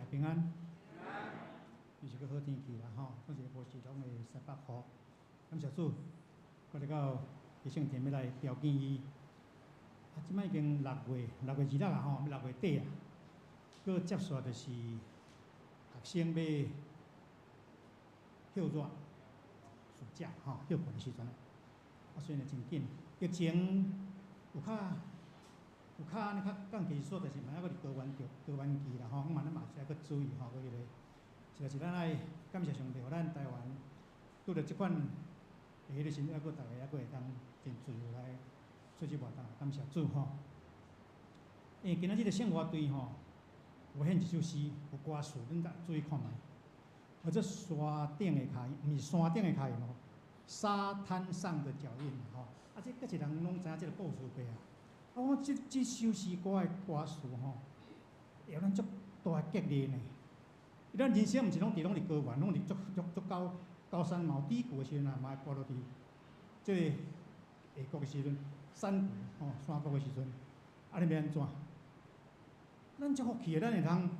大家平安。又是个好天气啦吼，讲一个无时拢会西北雨。感谢主，阁来到彼圣殿欲来朝见伊。啊，这摆已经六月，6月2日啦吼，六月底啊。阁接续就是学生欲歇热暑假吼，歇困的时阵啊。啊，所以呢真紧，疫情有较按呢较降低数，但是嘛犹阁伫高原高原期啦吼，嘛咱嘛是爱阁注意吼，阁彼个。实在是咱爱感谢上帝，予咱台湾拄著这款的彼个时阵，犹阁逐个犹阁会当真自由来出去活动，感谢主吼。今仔日的圣歌队吼，有献一首诗，有歌词，恁逐注意看觅。叫做山顶的跤印，毋是山顶的跤印哦，沙滩上的脚印吼。啊，这阁一人拢知影这个故事过啊。啊，我这首诗歌的歌词吼，会予咱足大的激励呢。咱人生毋是拢伫高原，拢伫足足足高高山嘛有低谷的时阵啊，嘛会跋落伫这个下谷的时阵，山谷吼，山谷的时阵，啊，你欲按怎？咱足福气的，咱会通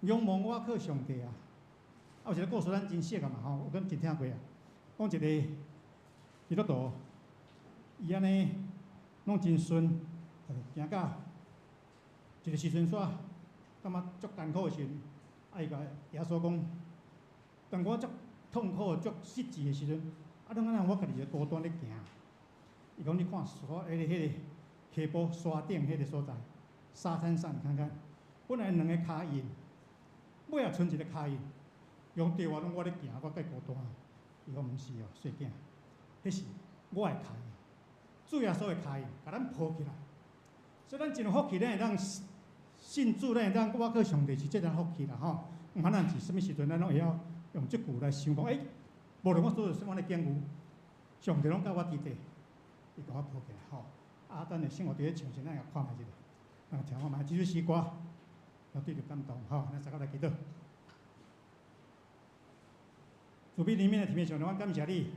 仰望倚靠上帝啊！啊，有一个故事咱真熟啊嘛吼，我敢真听过啊。讲一个基督徒，伊按呢拢真顺，行到一个时阵煞感觉足艰苦的时阵，啊，伊共耶稣讲：当我足痛苦、足失志的时阵，啊，拢按怎我家己一个孤单咧行。伊讲你看沙，彼个溪埔沙顶彼个所在，沙滩上，你看看，本来两个跤印，尾仔賰一个跤印。伊讲对啊，拢我咧行，我介孤单。伊讲毋是哦，细囝，彼是我的跤印，主耶稣的跤印，共咱抱起来。所以咱真有福气，咱会当信主，咱会当倚靠上帝是这个福气啦吼。毋管咱是啥物时阵，咱拢会晓用这句来想讲，欸，无论我做啥物的境遇，上帝拢佮我伫底，伊共我抱起来吼。啊，咱的生活伫咧唱时，咱也看觅一下，咱听看觅这首诗歌，我对著感动吼。咱三个来祈祷。慈悲怜悯的天父上帝，我感谢你，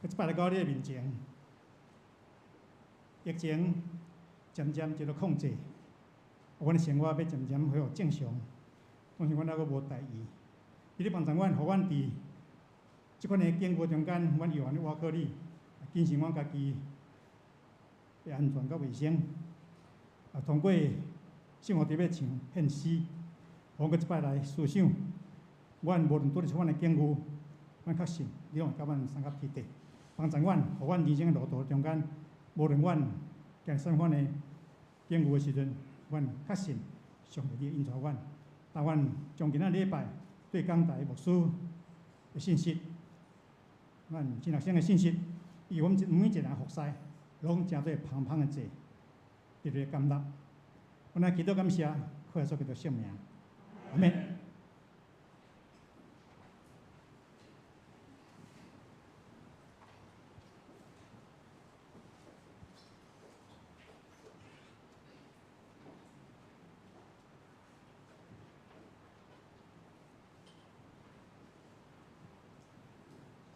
阁这摆来到你的面前，疫情渐渐得到控制，阮的生活欲渐渐恢复正常，当时阮犹阁无大意，你咧帮助阮，予阮伫这款的境遇中间，阮犹原咧倚靠你，谨慎阮家己的安全佮卫生，啊，通过圣乐队欲唱献诗，阮阁这摆来思想，阮无论拄著啥款的境遇，阮确信你拢会佮阮相佮天地，帮助阮，予阮人生的路途中间，无论阮经啥物款的境遇的时阵，阮确信上帝你会引导阮。但阮将今仔礼拜对讲台牧师的信息，阮新学生的信息，以阮每一个人服侍，拢成做芳芳的祭，特别感纳。阮来祈祷感谢，靠耶稣基督圣名，阿们。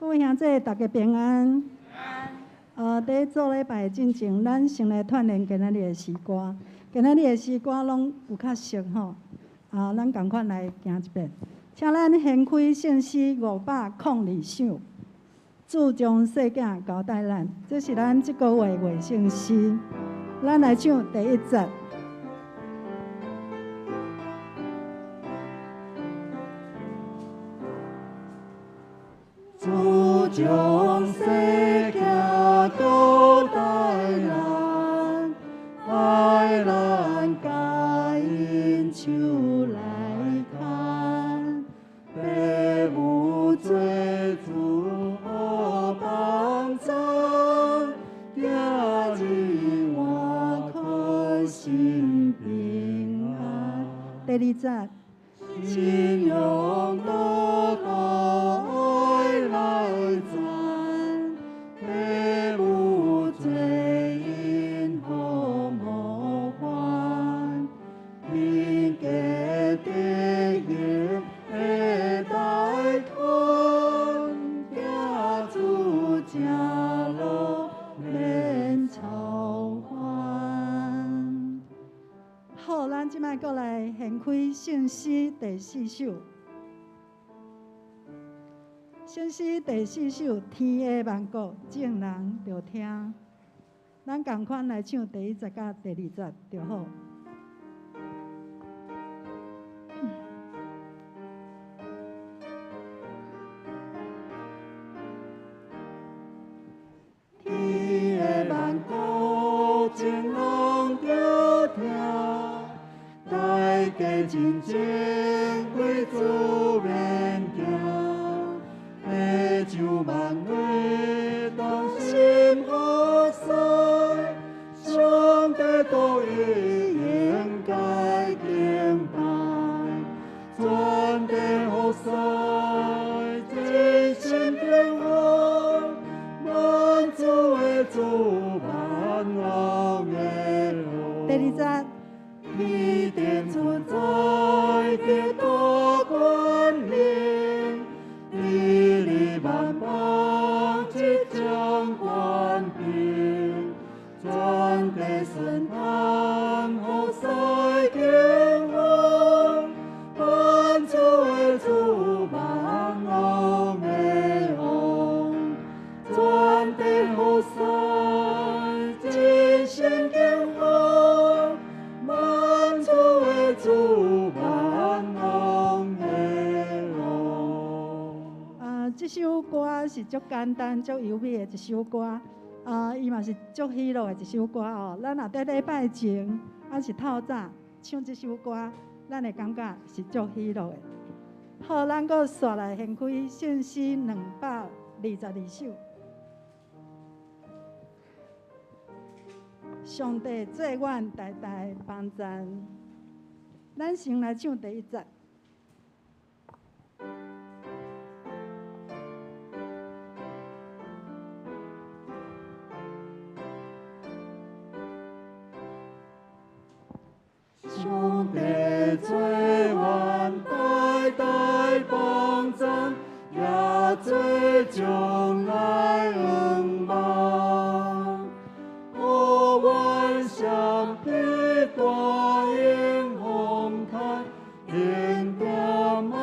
各位兄弟，大家平安。伫做礼拜进前，咱先来串联今仔日的诗歌。今仔日的诗歌拢有较熟吼，啊，咱仝款来行一遍。请咱掀开圣诗502首，主将细囝交代咱，这是咱这个月月圣诗。咱来唱第一节。主将细囝交代咱，爱咱共𪜶手来牵，父母做主好帮赞，行入换可心平安。第二节，信仰祷告爱来赞，父母做𪜶好模范，品格德行的大团，行主正路免操烦。好，咱这摆這擺閣來掀開聖詩第四首。聖詩第四首《天的萬國眾人著聽》，咱仝款來唱第一節佮第二節就好。天的萬國眾人著聽，大家真正歸主面行，地上萬物同心服侍，上帝都應該敬拜，全地服侍，真心敬奉，萬主的主，萬王的王。第二節。天頂存在極大權能，治理萬邦執掌權柄，全地順嘆服侍敬奉，萬主的主，萬王的王，全地服侍，真心敬奉，萬主的主，萬王的王。啊，這首歌是足簡單、足優美的一首歌。啊，伊嘛是足喜樂的一首歌哦。咱若佇禮拜前，抑是透早唱這首歌，咱會感覺是足喜樂的。好，咱閣紲來掀開聖詩222首。上帝做阮大大幫贊，咱先來唱第一節。上帝做阮大大幫贊，也做將來向望。予阮雙臂大勇放開，恩典滿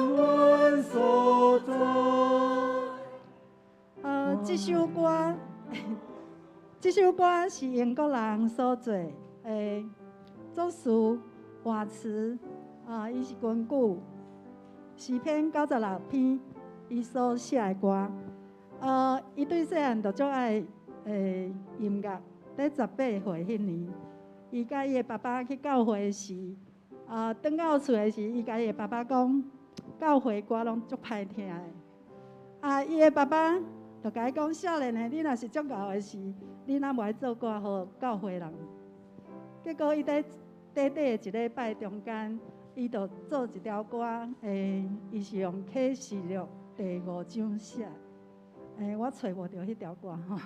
阮所在。這首歌是英國人所做的，作詞華慈啊，伊是根據詩篇96篇伊所寫的歌。伊對細漢就足愛音樂。佇18歲彼年，伊佮伊的爸爸去教會時，啊，轉到厝的時，伊共伊的爸爸講，教會歌攏足歹聽的。啊，伊的爸爸就共伊講，少年的，你若是足𠢕的時，你若無愛做歌予教會人？結果伊佇短短的一禮拜中間，伊就做一條歌，伊是用啟示錄第5章寫。我揣無著彼條歌吼。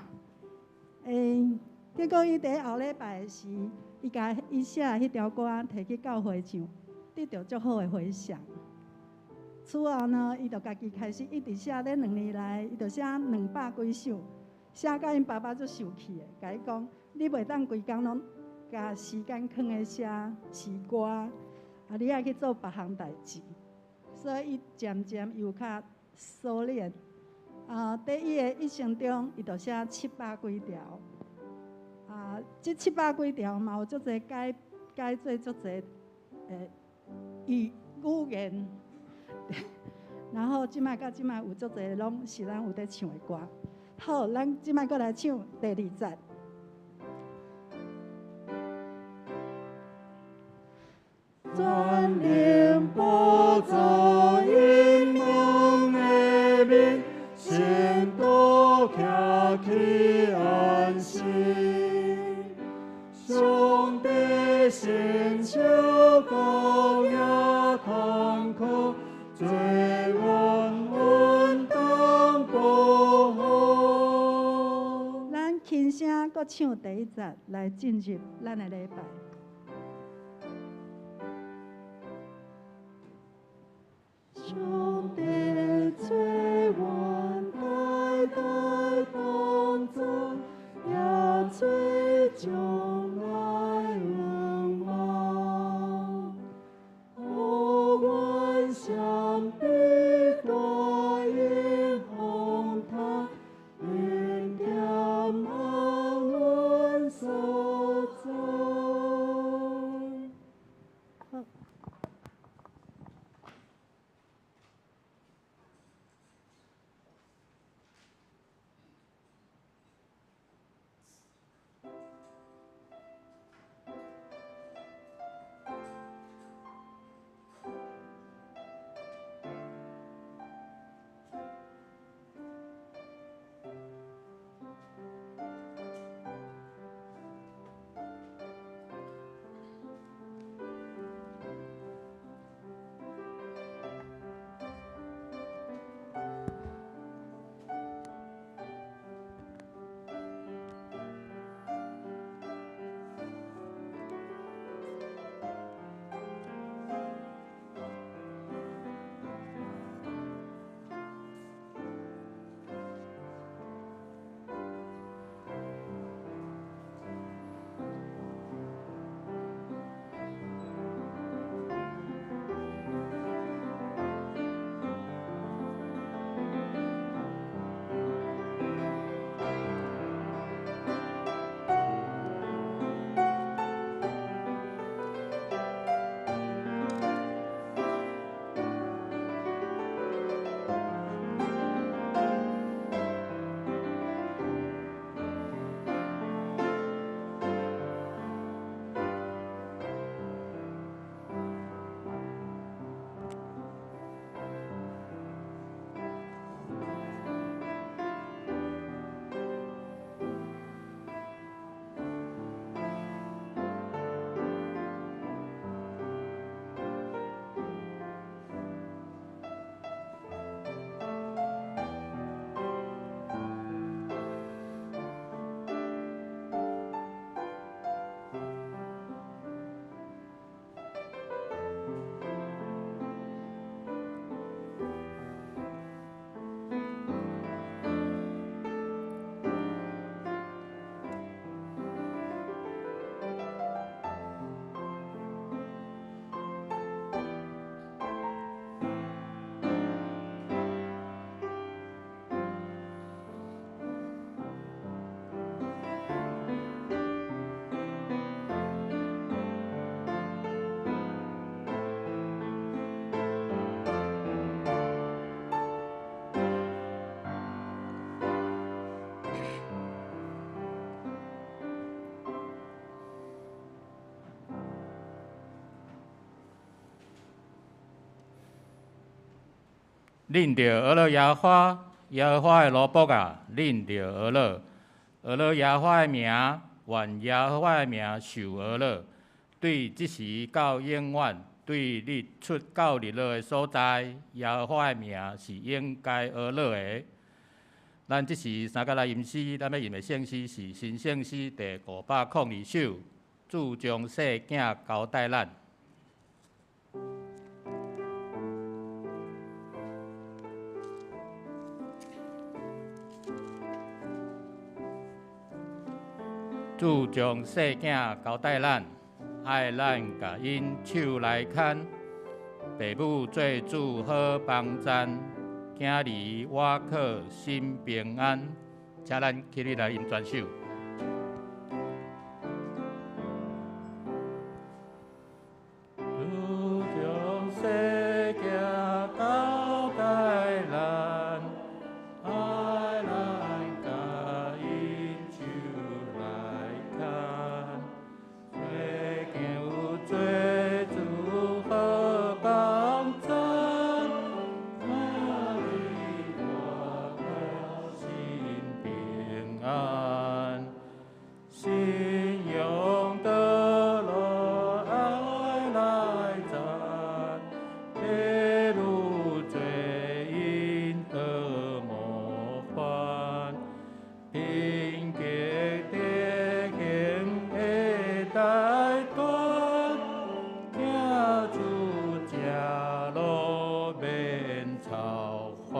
結果伊佇後禮拜時，伊共伊寫的彼條歌提去教會唱，得著足好的回響。此後呢，伊就家己開始一直寫，這2年來，伊就寫200幾首，寫甲𪜶爸爸足生氣的，共伊講：你袂當規工攏共時間囥咧寫詩歌，啊，你愛去做別項代誌。所以伊漸漸又較熟練。啊，佇伊的一生中，伊就寫700幾條。啊，這700幾條嘛有足濟改改做足濟語言，然後這擺到這擺有足濟攏是咱有咧唱的歌。好，咱這擺閣來唱第二節。全能寶座因蒙的面，聖徒徛起安息。上帝伸手高也坎坷，做阮稳當保護。咱輕聲閣唱第一節，來進入咱的禮拜。上帝做阮大大幫贊，也做將來向望。恁著学乐耶和华，耶和华的奴僕啊，恁著学乐，学乐耶和华的名，愿耶和华的名受学乐。对这时到永远，对日出到日落的所在，耶和华的名是应该学乐的。咱这时三角来吟诗，咱欲吟的圣诗是新圣诗第502首，主将细囝交代咱。主将细囝交代咱，爱咱共𪜶手来牵，爸母做主好帮赞，囝儿倚靠心平安。请咱起立来吟全首。主将细囝交代咱，爱咱共𪜶手来牵，细囝有做主好帮赞，囝儿倚靠心平安，信仰的路爱来赞，爸母做𪜶好模范，品格德行的大端，行主正路免操烦。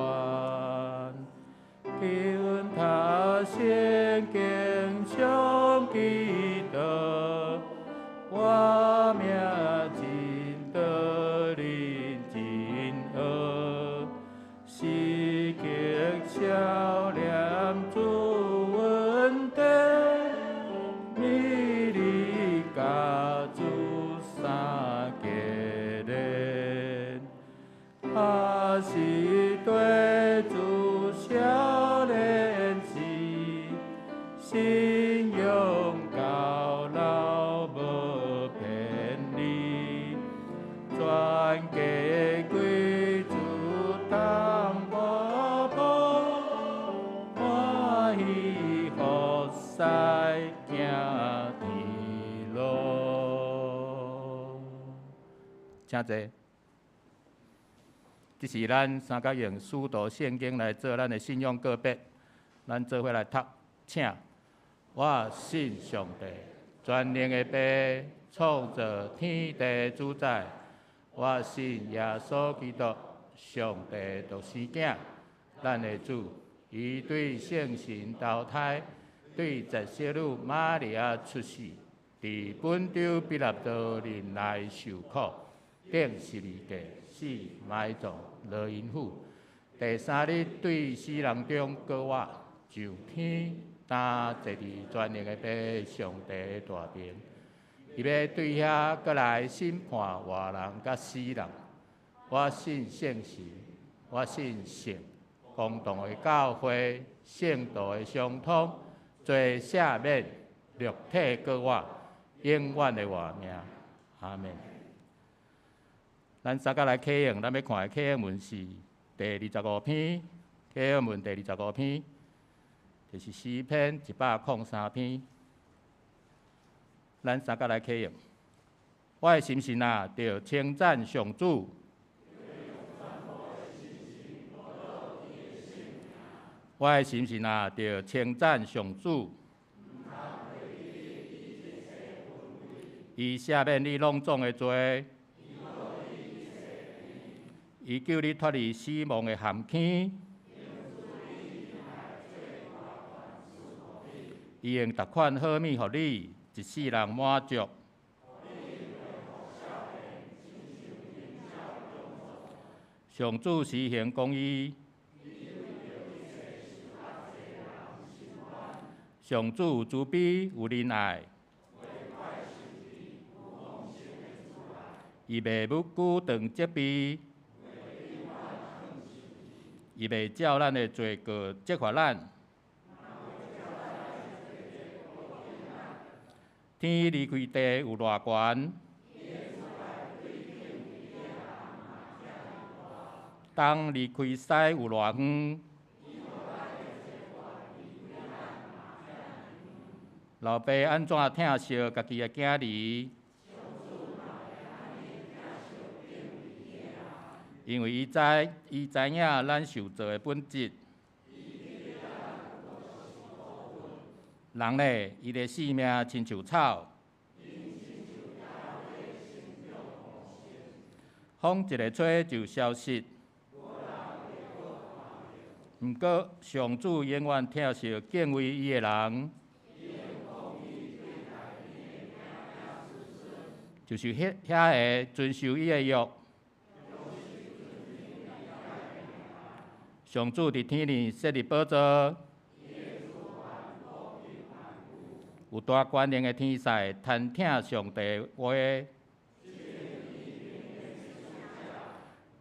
求读圣经常记得，我名真得恁真学，时刻晓念主恩典，勉励家主三结连，还是对主少年时，信仰到老无偏离，全家归主同步步，欢喜服侍行天路。请坐。这是咱三角用使徒圣经来做咱的信仰告别，咱做伙来读，请。我信上帝，全能的父，创造天地主宰。我信耶稣基督，上帝独生囝，咱的主。伊对圣神投胎，对十圣女玛利亚出世，伫本丢彼拉多忍耐受苦，钉十字架，死埋葬，落阴府。第三日对死人中复活，上天，担坐伫全能的父上帝的大爿。伊欲对遐阁来审判活人佮死人。我信圣神，我信圣公同的教会，圣徒的相通，罪赦免，肉体复活，永远的活命。阿们。咱三角来启用，咱欲看的启用文是第二十五篇，启用文第二十五篇，就是诗篇103篇。咱三角来启用。我的心神啊，著称赞上主。我的心神啊，著称赞上主。伊赦免你攏总的罪，伊救你脫離死亡的陷坑。伊用逐款好物予你，一世人滿足。上主施行公義，上主有慈悲，有仁愛。伊袂不久斷責備，伊袂照咱的罪過責罰咱。天離開地有偌懸？東離開西有偌遠？老爸按怎疼惜家己的囝兒？因為伊知，伊知影咱受造的本質。人咧，伊的性命親像草，風一个吹就消失。毋過，上主永遠疼惜敬畏伊的人，就是彼遐个遵守伊的約。上主佇天裡設立寶座，有大權能的天使聽聽上帝話，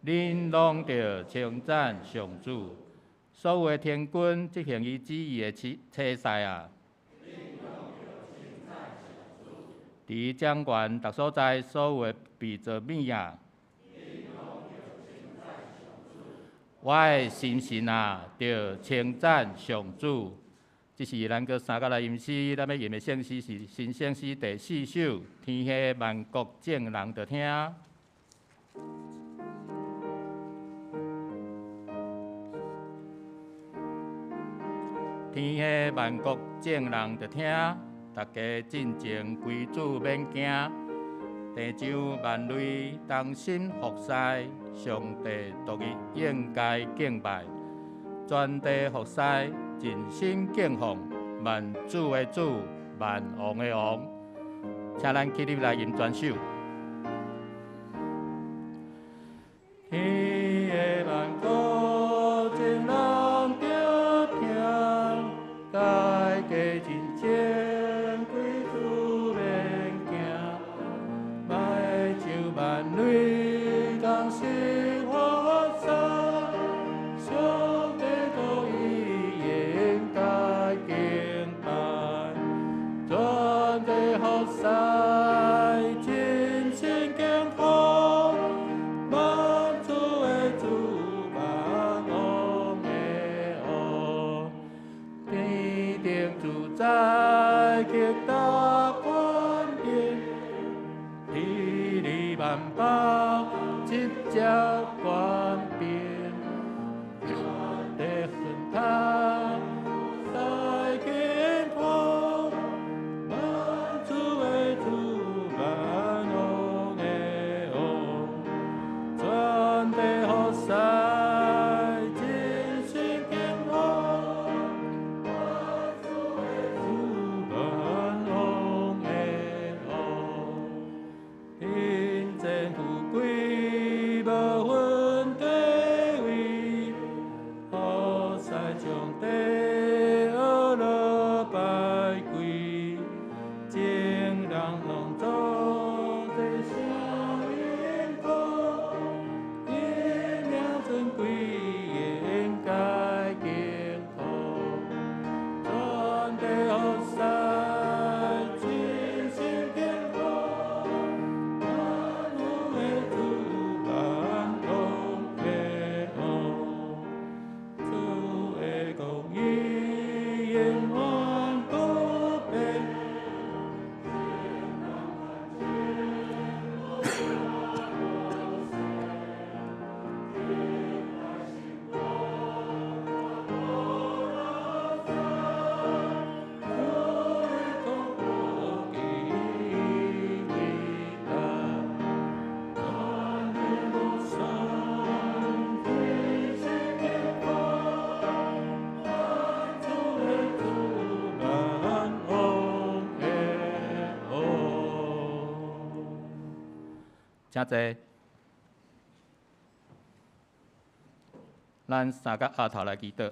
恁攏著稱讚上主，所有的天軍執行伊旨意的差使啊！佇伊掌權逐所在，所有的被造物啊！我的心神啊，著稱讚上主。這是咱閣三角來吟詩，咱欲吟的聖詩是新聖詩第四首，天下萬國眾人著聽。天下萬國眾人著聽，大家進前歸主免驚。地上萬類同心服侍，上帝獨一應該敬拜。全地服侍，盡心敬奉，萬主的主，萬王的王。請咱起立來吟全首。天下萬國眾人著聽，大家進前歸主免驚。萬上萬類同心服侍，上帝獨一應該敬拜。全地服侍，盡心敬奉，萬主的主，萬王的王。天頂主宰，極大權柄，天理萬邦，執掌權柄。地順他，在敬奉，萬主的主，萬王的王。全地服侍，盡心敬奉，萬主的主，萬王的王。貧賤富貴無分地位，服侍上帝呵咾拜跪，眾人攏做齊聲應歌，伊名尊貴應該敬奉。全地服侍，盡心敬奉，萬主的主，萬王的王。主的公義永遠不變。主的公義偉大，全地服侍，盡心敬奉，萬主的主，萬王的王。請坐。咱三个阿頭來祈禱。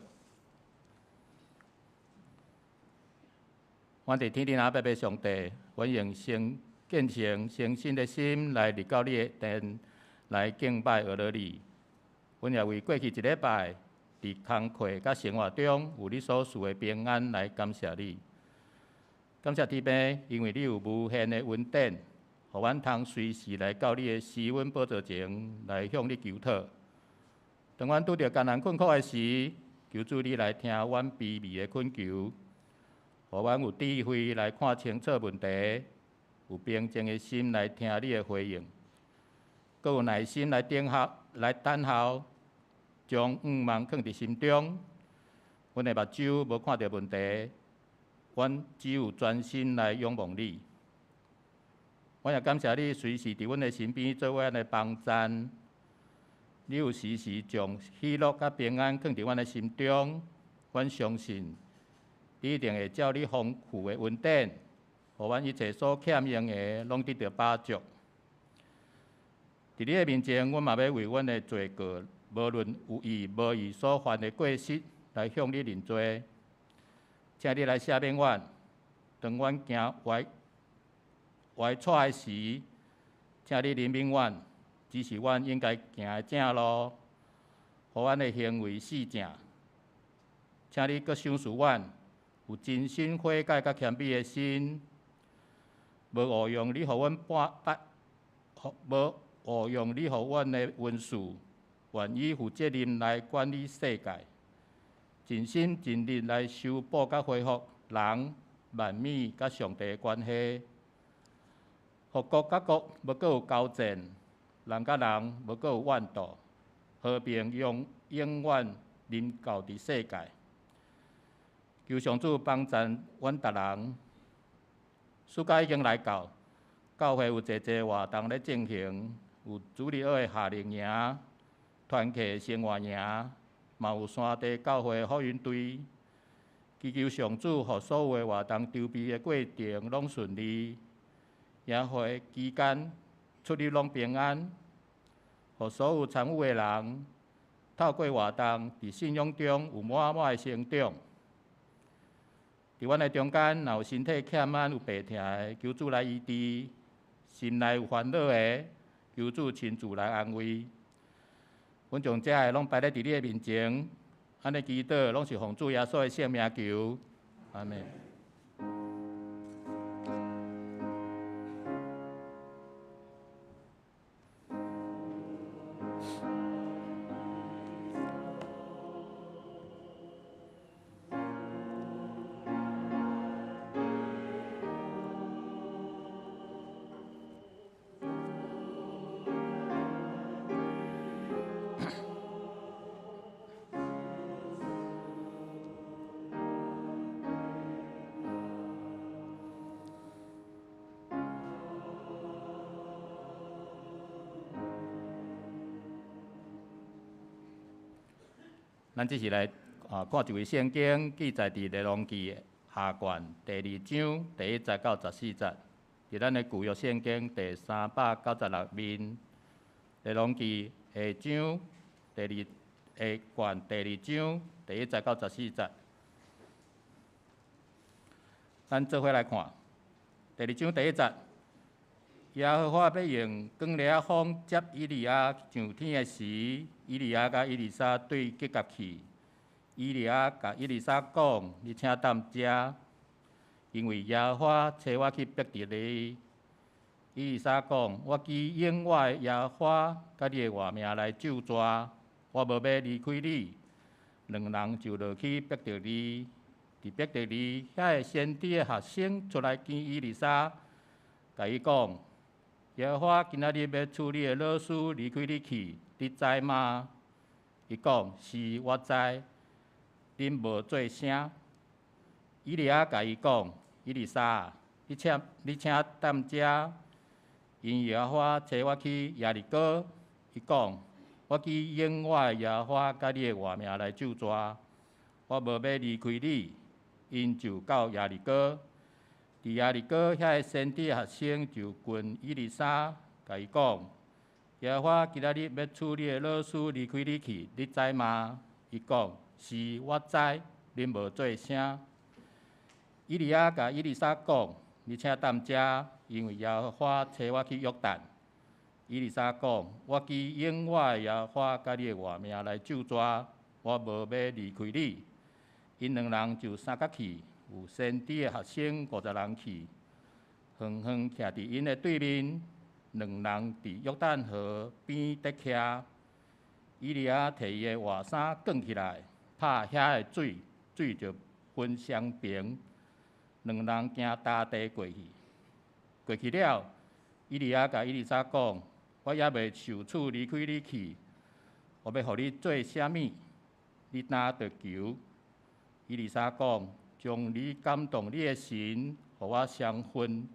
阮佇天頂阿爸爸上帝，阮用誠虔誠誠信的心來入到你的殿來敬拜阿羅你。阮也為過去一禮拜佇工課佮生活中有你所賜的平安來感謝你。感謝天父，因為你有無限的恩典，予阮通隨時來到你的施恩寶座前來向你求討。當阮拄著艱難困苦的時，求主你來聽阮卑微的懇求，予阮有智慧來看清楚問題，有平靜的心來聽你的回應，閣有耐心來等候，來等候，將向望囥佇心中。阮的目睭無看著問題，阮只有專心來仰望你。阮也感謝你隨時佇阮的身邊做阮的幫贊。你有時時將喜樂佮平安囥佇阮的心中，阮相信你一定會照你豐富的恩典，予阮一切所欠用的攏得著飽足。佇你的面前，阮嘛欲為阮的罪過，無論有意無意所犯的過失，來向你認罪。請你來赦免阮，當阮行歪歪錯的時，請你憐憫阮。指示阮應該行的正路，予阮的行為四正。請你閣賞賜阮有真心悔改佮謙卑的心，無誤用你予阮半百，無誤用你予阮的恩賜，願意負責任來管理世界，盡心盡力來修補佮恢復人、萬物佮上帝的關係，予國佮國無閣有交戰。人佮人無閣有怨妒，和平永永遠臨到佇世界。求上主幫贊阮逐人。暑假已經來到，教會有濟濟活動咧進行，有主日學的夏令營、團契生活營，嘛有山地教會福音隊。祈求上主，予所有的活動籌備的過程攏順利，營會期間出入攏平安，予所有參與的人透過活動，佇信仰中有滿滿的成長。佇阮的中間，若有身體欠安、有病疼的，求主來醫治；心內有煩惱的，求主親自來安慰。阮將這个攏擺咧佇你的面前，按呢祈禱，攏是奉主耶穌的聖名求，阿們。咱這是來啊看一位聖經記載佇列王紀下卷第二章第一節到十四節，佇咱的舊約聖經第396面。列王紀下章第二下卷第二章第一節到十四節，咱做伙來看第二章第一節。耶和華欲用捲簾仔風接以利亞上天的時，以利亞佮以利沙對吉甲去。以利亞共以利沙講：你請踮遮，因為耶和華差我去伯特利。以利沙講：我記應我的耶和華佮你的活命來咒詛，我無欲離開你。兩人就落去伯特利。佇伯特利，遐个先知的學生出來見以利沙，共伊講：耶和華今仔日欲賜你的老師離開你去，你知嗎？伊講：是，我知。恁無做聲。以利亞共伊講：以利沙，你請你請踮遮，因耶和華差我去耶利哥。伊講：我記應我的耶和華佮你的活命來咒詛，我無欲離開你。𪜶就到耶利哥。佇耶利哥遐个先知學生就問以利沙，共伊講：耶和華今仔日欲賜你的老師離開你去，你知嗎？伊講：是，我知。恁無做聲。以利亞共以利沙講：你請踮遮，因為耶和華差我去約旦。以利沙講：我記應我的耶和華佮你的活命來咒詛，我無欲離開你。𪜶兩人就相佮去。有先知的學生50人去，遠遠徛佇𪜶的對面，兩人佇約旦河邊佇徛。以利亞提伊的外衫捲起來，拍遐的水，水就分雙爿。兩人行焦地過去。過去了，以利亞共以利沙講：我猶未受處離開你去，我欲予你做啥物？你今著求。以利沙講：將你感動你的神，予我雙份。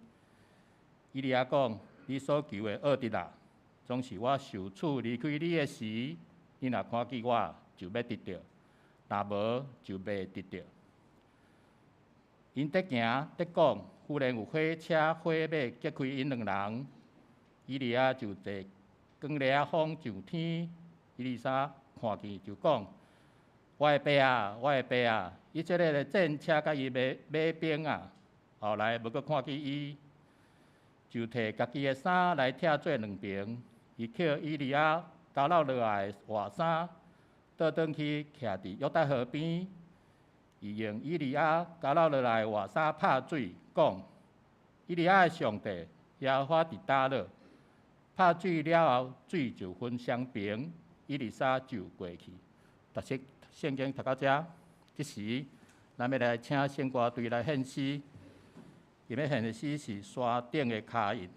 以利亞講：你所求的僫得啦，總是我受處離開你的時，你若看見我，就欲得著；若無，就袂得著。𪜶佇行佇講，忽然有火車火馬隔開𪜶兩人，以利亞就坐扛犁仔風上天。以利沙看見就講：我的爸啊，我的爸啊！以色列的戰車佮伊馬馬兵啊！後來無閣看見伊，就提家己的衫來拆做兩爿。伊抾以利亞交落落來的外衫，倒轉去徛佇約旦河邊。伊用以利亞交落落來的外衫拍水，講：以利亞的上帝耶和華佇佗落？拍水了後，水就分雙爿，以利沙就過去。讀釋聖經讀到遮，這時咱欲來請聖歌隊來獻詩。𪜶欲獻的詩是山頂的跤印。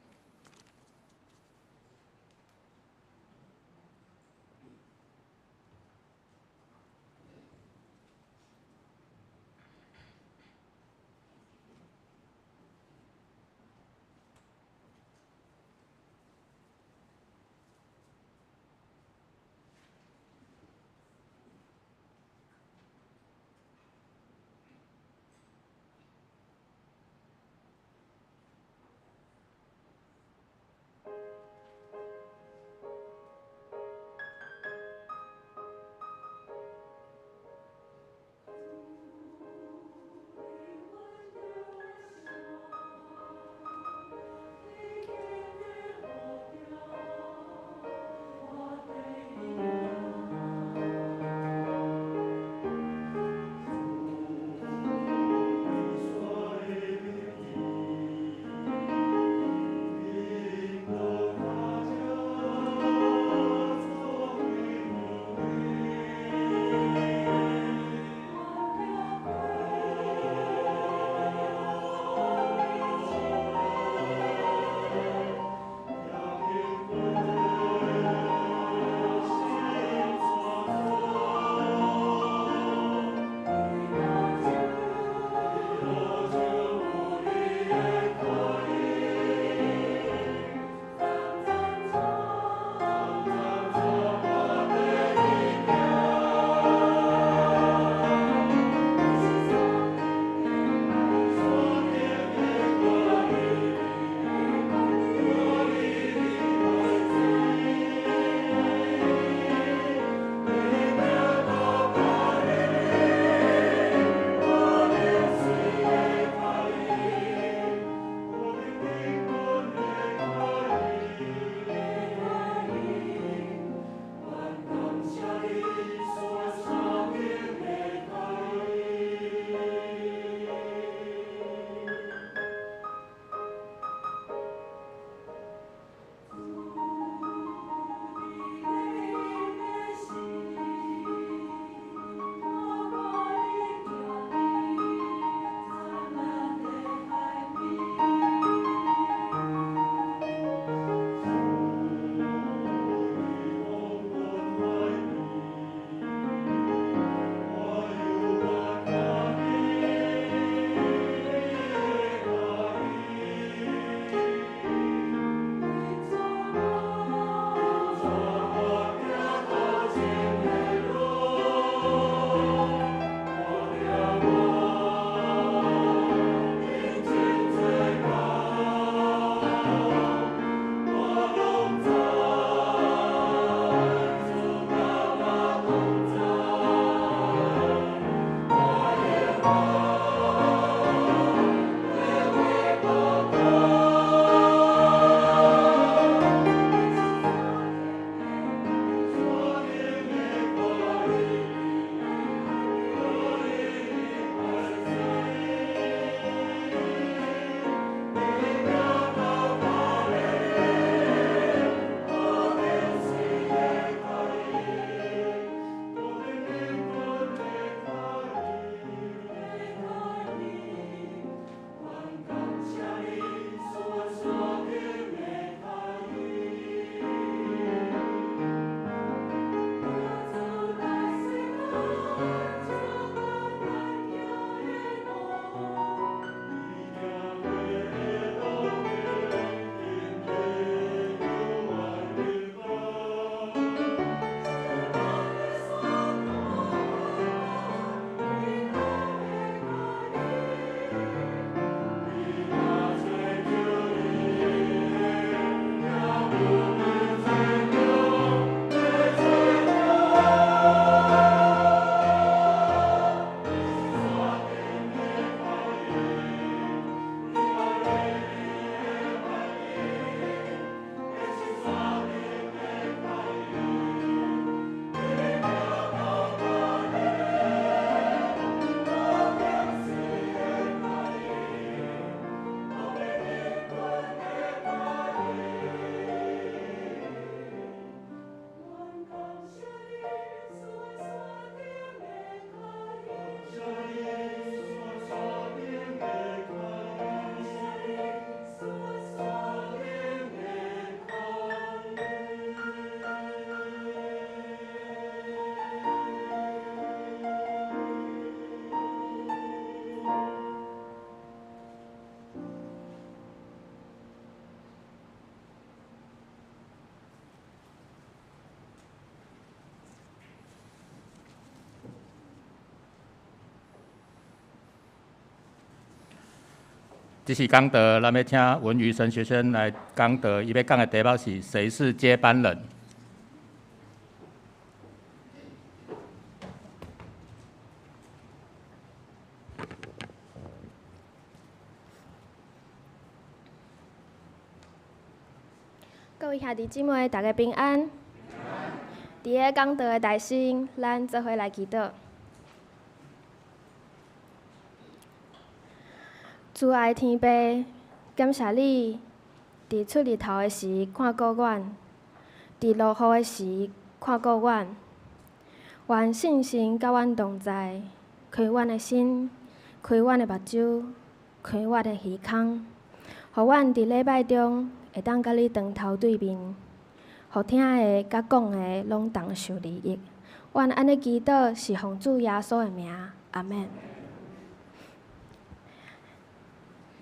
這是講道，咱欲請文瑜神學生來講道，伊欲講的題目是誰是接班人？各位兄弟姊妹，大家平安。佇咧講道的大先，咱做伙來祈禱。慈愛天父，感謝你佇出日頭的時看顧阮，佇落雨的時看顧阮。願聖神佮阮同在，開阮的心，開阮的目睭，開阮的耳孔，予阮佇禮拜中會當佮你當頭對面，予聽的佮講的攏同受利益。阮按呢祈禱是奉主耶穌的名，阿們。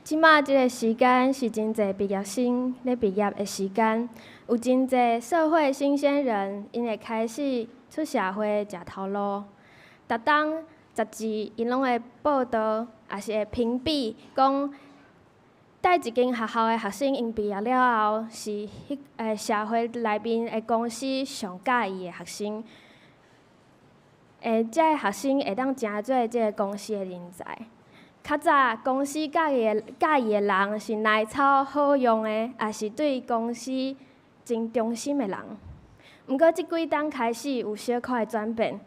這馬這个時間是真濟畢業生咧畢業的時間，有真濟社會新鮮人，𪜶會開始出社會食頭路。逐冬雜誌𪜶攏會報導，抑是會評比，講佗一間學校的學生，𪜶畢業了後是彼社會內面的公司上佮意的學生。這个學生會當成做這个公司的人才。較早公司佮意的佮意的人是耐操好用的，抑是對公司真忠心的人。毋過這幾冬開始有小可的轉變，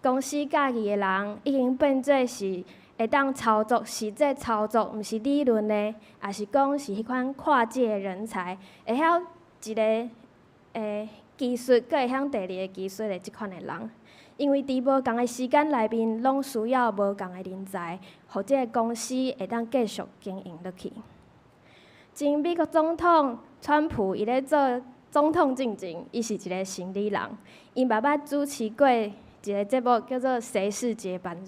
公司佮意的人已經變做是會當操作、實際操作，毋是理論的，抑是講是彼款跨界的人才，會曉一个技術，閣會曉第二个技術的這款的人。因為佇無仝的時間內面，攏需要無仝的人才，予這个公司會當繼續經營落去。前美國總統川普，伊咧做總統進前，伊是一个生理人，伊嘛捌主持過一个節目，叫做《誰是接班人》。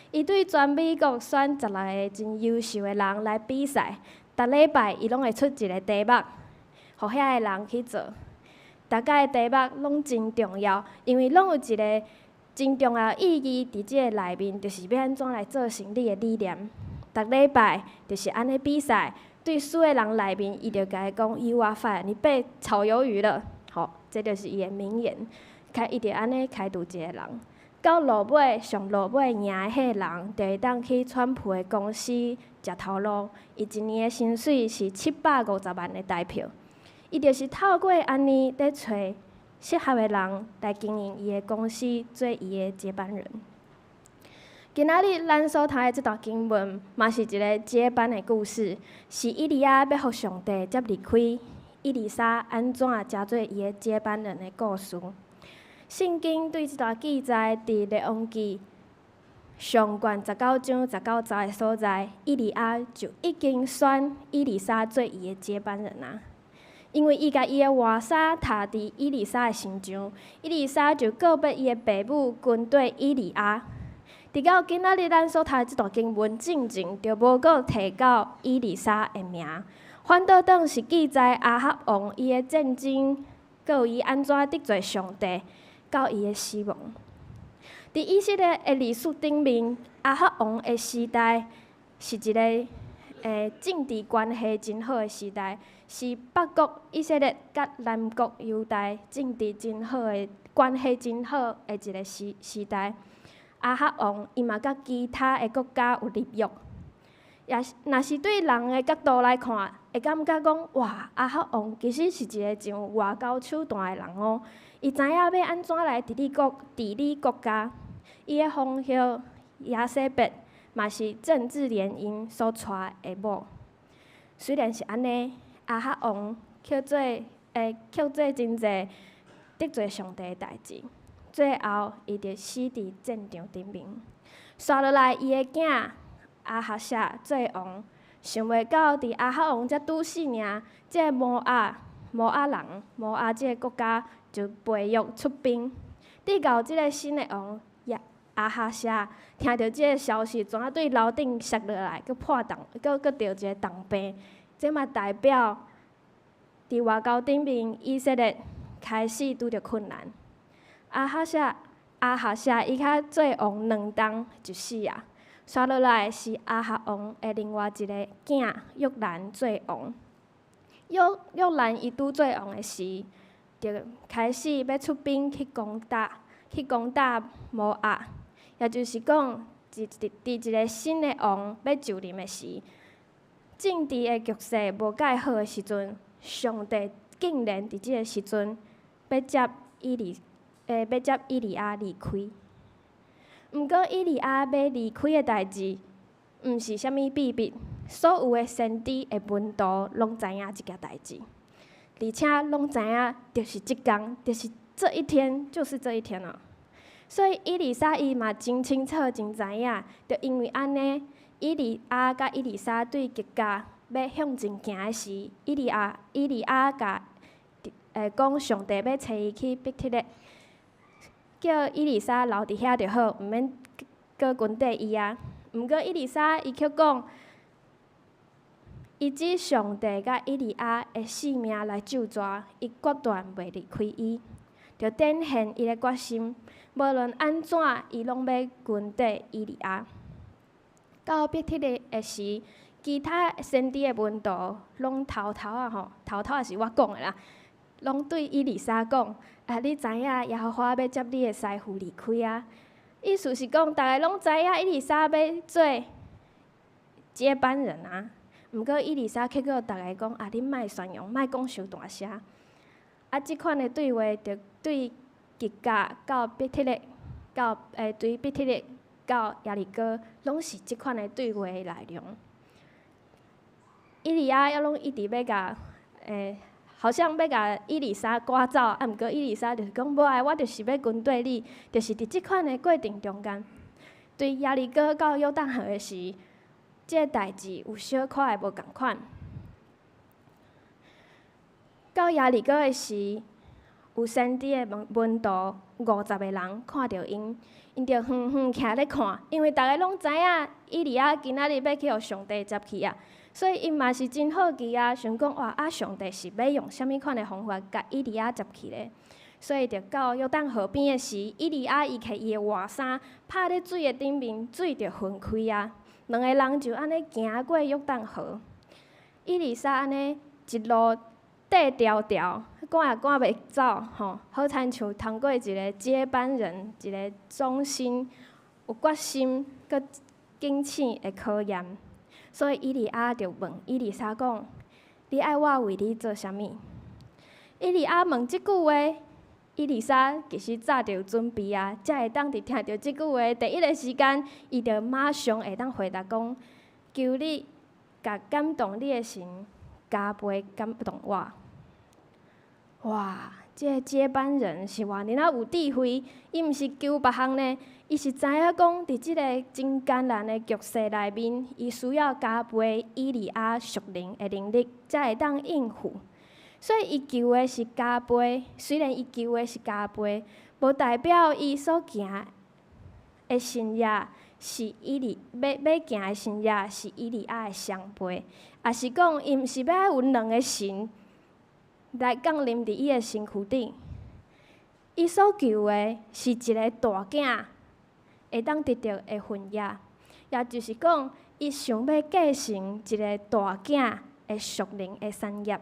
伊對全美國選16个真優秀的人來比賽，逐禮拜伊攏會出一个題目，予遐个人去做。逐个題目攏真重要，因為攏有一个真重要意義佇這个內面，就是欲按怎來做生理的理念。逐禮拜就是按呢比賽，對輸的人內面，伊就共伊講 “You are fired”，你被炒魷魚了。吼，這就是伊的名言。開伊就按呢開除一个人，到落尾上落尾贏的彼个人，就會當去川普的公司食頭路。伊一年的薪水是750萬的台票。伊就是透過按呢，咧揣適合的人來經營伊的公司，做伊的接班人。今仔日咱所讀的這段經文，嘛是一个接班的故事，是以利亞欲予上帝接離開以利沙，按怎成做伊的接班人的故事。聖經對這段記載，佇列王紀上卷19章10到10个所在，以利亞就已經選以利沙做伊的接班人啊。因為伊共伊的外衫疊佇以利沙的身上，以利沙就告別伊的爸母，跟綴以利亞。直到今仔日咱所讀的這段經文進前，就無閣提到以利沙的名，反倒轉是記載亞哈王伊的戰爭，閣有伊按怎得罪上帝，到伊的死亡。佇以色列的歷史頂面，亞哈王的時代是一个政治關係真好的時代，是北國以色列佮南國猶大政治真好的關係真好的一个時時代。亞哈王伊嘛佮其他的國家有立約，也是若是對人的角度來看，會感覺講哇，亞哈王其實是一个真有外交手段的人哦。伊知影欲按怎來治理國治理國家，伊的皇后耶洗別嘛是政治聯姻所娶的某。雖然是按呢，亞哈王去做去做真濟得罪上帝的代誌，最後伊就死佇戰場頂面。紲落來，伊的囝亞哈謝做王，想袂到佇亞哈王才拄死爾，這个摩押摩押人摩押這个國家就背約出兵，直到這个新的王亞哈謝聽著這个消息，怎仔對樓頂摔落來，閣破重，閣閣著一个重病。這嘛代表佇外交頂面，以色列開始拄著困難。亞哈謝亞哈謝伊較做王兩冬就死啊。紲落來是亞哈王的另外一个囝約蘭做王。約蘭伊拄做王的時，就開始欲出兵去攻打摩押，也就是講，佇一个新的王欲就任的時，政治的局勢無蓋好的時陣，上帝竟然佇這个時陣欲接以利亞離開。毋過以利亞欲離開的代誌，毋是啥物秘密，所有的先知的門徒攏知影這件代誌，而且攏知影，就是這工，就是這一天，就是這一天啊。所以以利沙伊嘛真清楚、真知影，就因為按呢，以利亞佮以利沙對吉甲欲向前行的時，以利亞共講上帝欲差伊去伯特利，叫以利沙留佇遐就好，毋免閣跟綴伊啊。毋過以利沙伊卻講，伊指上帝佮以利亞的性命來咒詛，伊決斷袂離開伊，就展現伊的決心。無論按怎，伊攏欲跟綴以利亞。到伯特利的時，其他先知的門徒攏偷偷仔吼，偷偷也是我講的啦，攏對以利沙講：啊，你知影耶和華欲接你的師傅離開啊？意思是講，逐个攏知影以利沙欲做接班人啊。毋過以利沙卻閣逐个講：啊，恁莫宣揚，莫講傷大聲。啊，這款的對話就對吉甲到伯特利，對伯特利到耶利哥，攏是這款的對話內容。以利亞猶攏一直欲共，好像欲共以利沙趕走，啊，毋過以利沙就是講無愛，我就是欲跟綴你，就是佇這款的過程中間，對耶利哥到約旦河的時，這个代誌有小可的無仝款。到耶利哥的時，有先知的門徒50個人看著𪜶，𪜶就遠遠徛咧看，因為逐个攏知影以利亞今仔日欲去予上帝接去啊，所以𪜶嘛是真好奇啊，想講哇啊，上帝是欲用啥物款的方法共以利亞接去咧？所以就到約旦河邊的時，以利亞伊摕伊的外衫拍咧水的頂面，水就分開啊，兩个人就按呢行過約旦河。以利沙按呢一路綴牢牢，趕也趕袂走吼，好親像通過一个接班人，一个忠心、有決心、閣警醒的考驗。所以以利亞就問以利沙講：你愛我為你做啥物？以利亞問這句話，以利沙其實早就有準備啊，才會當佇聽著這句話第一个時間，伊就馬上會當回答講：求你共感動你的神加倍感動我。哇！這个接班人是偌爾仔有智慧，伊毋是求別項呢，伊是知影講，佇這个真艱難的局勢內面，伊需要加倍以利亞屬靈的能力，才會當應付。所以伊求的是加倍，雖然伊求的是加倍，無代表伊所行的神跡是以利欲行的神跡是以利亞的雙倍，抑是講伊毋是欲有兩个神來降臨佇伊的身軀頂。伊所求的是一个大囝會當得著的份額，也就是講，伊想欲繼承一个大囝的屬靈的產業。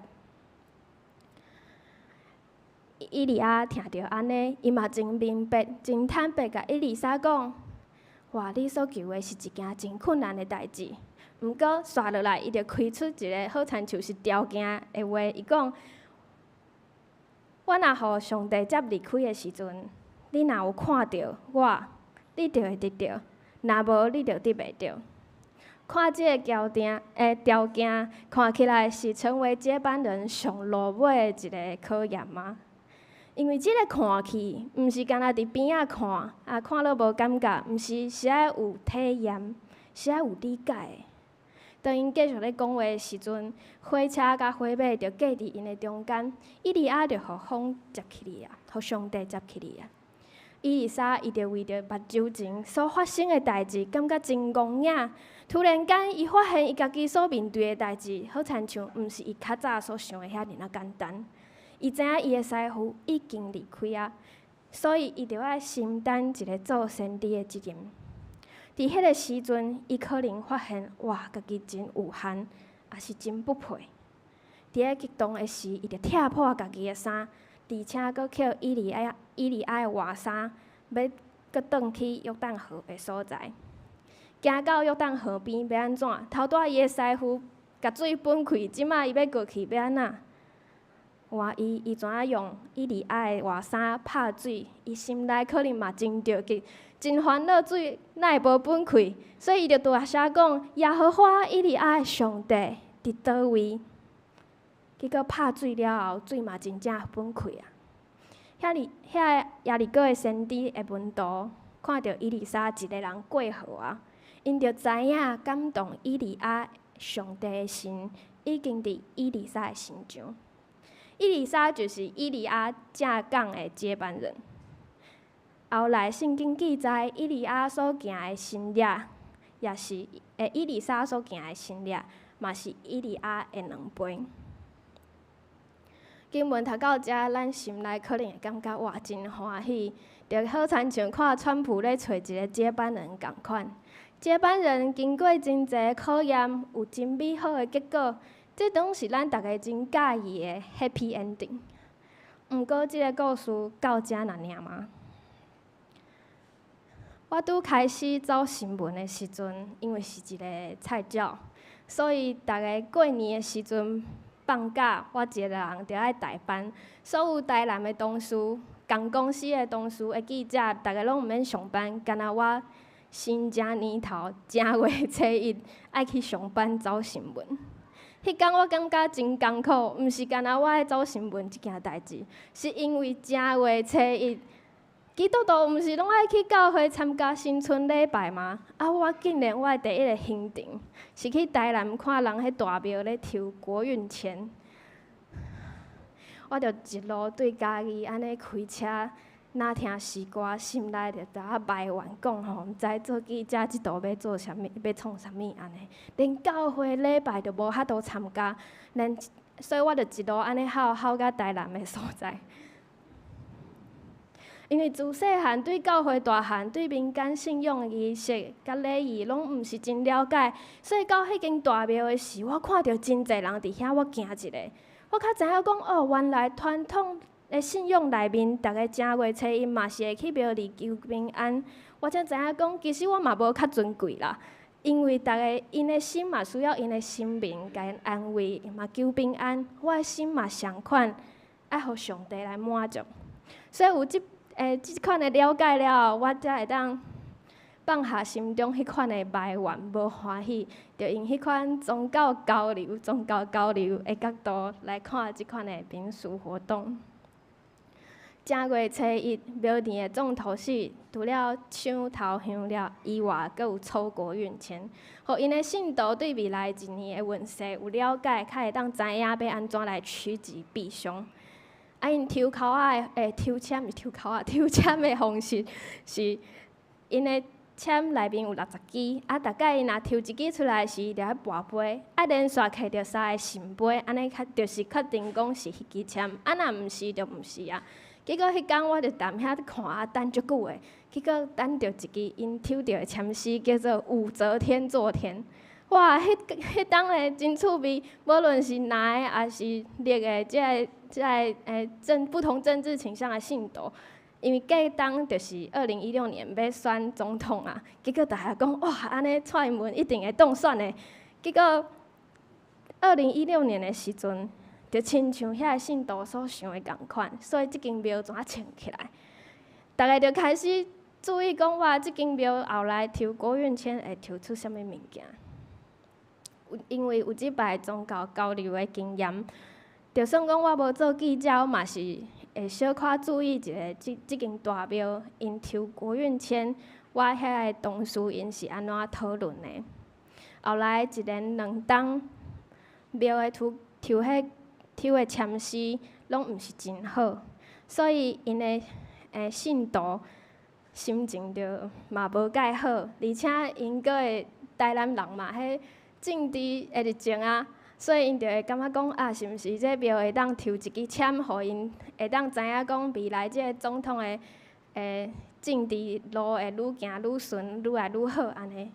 以利亞聽著按呢，伊嘛真明白、真坦白，共以利沙講：哇，你所求的是一件真困難的代誌。毋過，紲落來，伊就開出一个好親像是條件的話，伊講：我若予上帝接離開的時陣，你若有看著我，你就會得著；若無，你就得袂著。看這个條件，看起來是成為接班人上落尾的一个考驗嗎？因為這个看去，毋是干焦佇邊仔看，啊看了無感覺，毋是，是愛有體驗，是愛有理解的。當𪜶繼續咧講話的時陣，火車佮火馬就隔佇𪜶的中間，以利亞就予風接去去啊，予上帝接去去啊。以利沙伊就為著目睭前所發生的代誌，感覺真戇影。突然間，伊發現伊家己所面對的代誌，好親像毋是伊較早所想的遐爾仔簡單。伊知影伊的師傅已經離開啊，所以伊著愛承擔一个做先知的責任。佇彼个時陣，伊可能發現哇，家己真有限，也是真不配。佇咧激動的時，伊就拆破家己的衫，而且閣抾以利亞以利亞的外衫，欲閣轉去約旦河的所在。行到約旦河邊，欲按怎？頭拄仔伊的師傅共水分開，這擺伊欲過去，欲按怎？換伊，伊怎樣用以利亞的外衫拍水？伊心內可能嘛真著急，真煩惱，水哪會無分開？所以伊就大聲講：耶和華以利亞的上帝佇佗位？結果拍水了後，水嘛真正分開啊！遐爾遐个耶利哥的先知的門徒看著以利沙一个人過河啊，𪜶就知影感動以利亞上帝的神已經佇以利沙的身上。以利沙就是以利亞正港的接班人。後來聖經記載，以利亞所行的神跡，也是以利沙所行的神跡，嘛是以利亞的兩倍。經文讀到遮，咱心內可能會感覺哇，真歡喜，就好親像看川普咧揣一个接班人仝款。接班人經過真濟考驗，有真美好的結果，這攏是咱逐家真佮意的 happy ending。毋過，這个故事到遮爾嗎？我拄開始走新聞的時陣，因為是一个菜鳥，所以逐家過年的時陣放假，我一个人著愛代班。所有台南的同事、仝公司的同事的記者，逐家攏毋免上班，干焦我新正年頭正月初一愛去上班走新聞。彼工我感覺真艱苦，毋是干焦我愛走新聞這件代誌，是因為正月初一，基督徒毋是攏愛去教會參加新春禮拜嗎？啊！我竟然我的第一个行程是去台南看人彼大廟咧抽國運籤，我就一路對嘉義按呢開車，若聽詩歌，心內就伫遐埋怨講吼，毋知做記者這途欲做啥物，欲創啥物按呢？連教會禮拜都無法度參加，連所以我就一路按呢吼吼到台南的所在。因為自細漢對教會大漢，對民間信仰的儀式佮禮儀攏毋是真了解，所以到彼間大廟的時，我看著真濟人佇遐，我驚一下。我較知影講哦，原來傳統的信仰內面，逐家正月初一嘛是會去廟裡求平安。我才知影講，其實我嘛無較尊貴啦，因為逐家𪜶的心嘛需要𪜶的神明共𪜶安慰，嘛求平安。我的心嘛仝款，愛予上帝來滿足。所以有這款的了解了後，我才會當放下心中彼款的埋怨、無歡喜，就用彼款宗教交流、宗教交流的角度來看這款的民俗活動。正月初一，廟裡的重頭戲，除了搶頭香了以外，閣有抽國運籤，予𪜶的信徒對未來一年的運勢有了解，較會當知影欲按怎來趨吉避凶。啊，𪜶抽鬮仔的，抽籤毋是抽鬮仔，抽籤的方式是，𪜶的籤內面有60支，啊，逐擺𪜶若抽一支出來時，就愛跋杯，啊，連續摕著三个聖杯，按呢較就是確定講是彼支籤，啊，若毋是就毋是啊。結果彼工我就踮遐看啊，等足久的，結果等著一支𪜶抽著的籤詩叫做武則天坐天。哇！彼彼當的真趣味，無論是藍的抑是綠的，這个不同政治傾向的信徒，因為隔冬就是2016年欲選總統啊，結果逐家講哇，按呢蔡英文一定會當選的。結果2016年的時陣，就親像遐个信徒所想的仝款，所以這間廟怎穿起來，逐家就開始注意講哇，這間廟後來抽國運籤會抽出啥物物件。因為有這擺宗教交流的經驗，就算講我無做記者，我嘛是會小可注意一下這間大廟𪜶抽國運籤，我遐个同事𪜶是按怎討論的。後來一連兩冬廟的抽抽彼抽的籤詩攏毋是真好，所以𪜶的信徒心情就嘛無蓋好，而且𪜶閣會台南人嘛，彼政治會佇前啊，所以𪜶就會感覺講啊，是毋是這廟會當抽一支籤，予𪜶會當知影講未來這个總統的政治路會愈行愈順，愈來愈好按呢。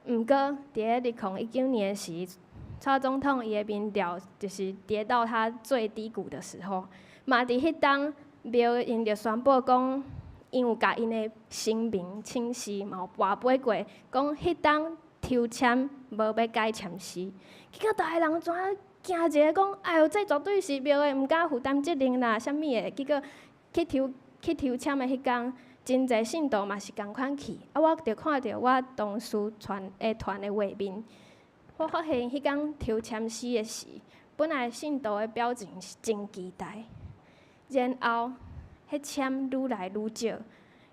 毋過，佇咧2019年時，蔡總統伊的民調就是跌到他最低谷的時候，嘛佇彼當廟𪜶就宣布講，𪜶有共𪜶的神明請示，嘛有跋杯過，講彼當抽籤無欲改籤詩。結果逐个人怎驚一下講，哎喲，這絕對是廟的，毋敢負擔責任啦，啥物的。結果去抽籤的彼工，真濟信徒嘛是仝款去。啊，我就看著我同事傳的團的畫面，我發現彼工抽籤詩的時，本來信徒的表情是真期待，然後彼籤愈來愈少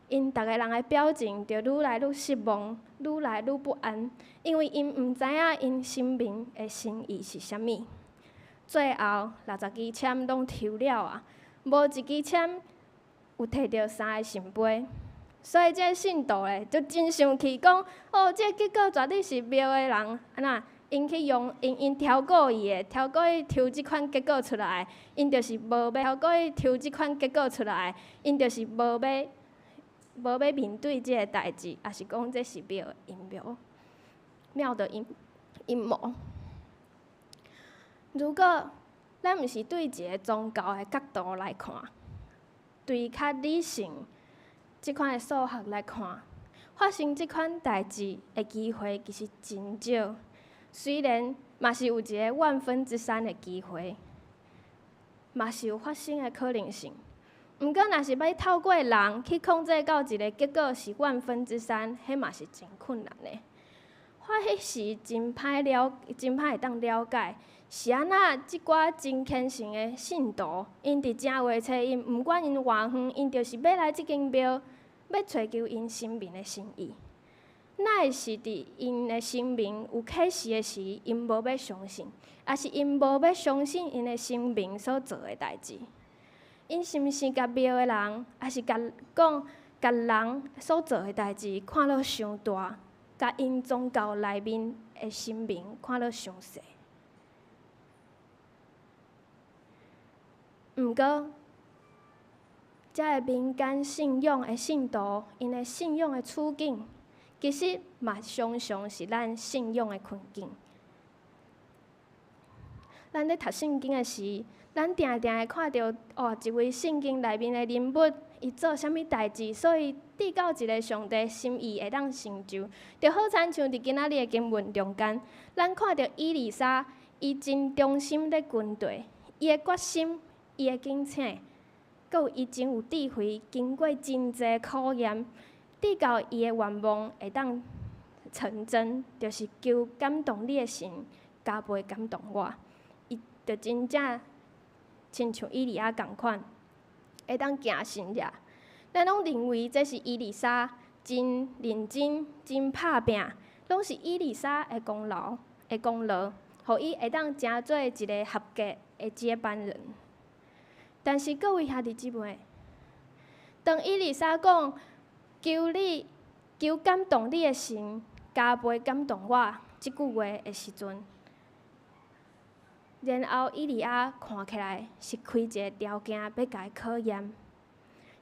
，𪜶逐个人的表情就愈來愈失望，愈來愈不安，因為𪜶毋知影𪜶神明的心意是啥物。最後60支籤攏抽了啊，無一支籤有提著三个聖杯，所以這个信徒咧就真生氣，講哦，這個結果絕對是廟的人按怎，𪜶去用𪜶超過伊的，超過伊抽這款結果出來，𪜶就是無欲超過伊抽這款結果出來，𪜶就是無欲面對這个代誌，抑是講這是廟的陰謀，廟的陰謀。如果咱毋是對一个宗教的角度來看，對較理性這款的數學來看，發生這款代誌的機會其實真少。雖然嘛是有一个萬分之三的機會，嘛是有發生的可能性。毋過，若是欲透過人去控制到一个結果是萬分之三，彼嘛是真困難的。我彼時真歹了，真歹會當了解，是按怎這寡真虔誠的信徒，𪜶佇正月初一，毋管𪜶偌遠，𪜶就是欲來這間廟，欲揣求𪜶神明的心意。哪會是佇𪜶的神明有啟示的時，𪜶無欲相信，抑是𪜶無欲相信𪜶的神明所做的代誌？𪜶是毋是共廟的人，抑是共講共人所做的代誌看落傷大，共𪜶宗教內面的神明看落傷細？毋過，遮个民間信仰的信徒，𪜶的信仰的處境，其實嘛常常是咱信仰的困境。咱咧讀聖經的時，咱定定會看著哦，一位聖經內面的人物，伊做啥物代誌，所以得到一个上帝心意會當成就。就好親像佇今仔日的經文中間，咱看著以利沙，伊真忠心咧跟隨，伊的決心，伊的警醒，閣有伊真有智慧，經過真濟考驗，直到伊的願望會當成真，就是求感動你的神，加倍感動我。伊就真正親像以利亞仝款，會當行神跡。咱攏認為這是以利沙真認真、真拍拚，攏是以利沙的功勞的功勞，予伊會當成做一个合格的接班人。但是各位兄弟姊妹，當以利沙講求你求感動你的神，加倍感動我這句話的時陣，然後以利亞看起來是開一个條件欲共伊考驗。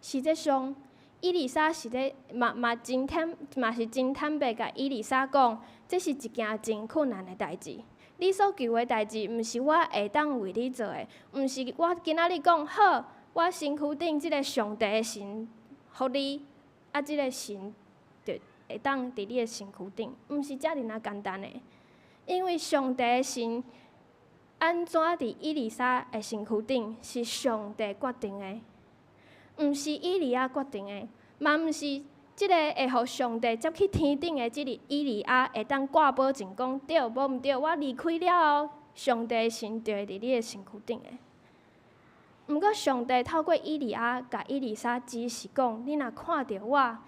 實際上，以利沙是咧嘛嘛真坦嘛是真坦白，共以利沙講，這是一件真困難的代誌。你所求的代誌，毋是我會當為你做的，毋是我今仔日講好，我身軀頂這个上帝的神，予你，啊，這个神就會當佇你的身軀頂，毋是遮爾仔簡單的。因為上帝的神按怎佇以利沙的身軀頂，是上帝決定的，毋是以利亞決定的，嘛毋是這个會予上帝接去天頂的這個以利亞會當掛保證講對，無毋對，我離開了後，上帝的神就會佇你的身軀頂的。毋過上帝透過以利亞，共以利沙指示講：你若看著我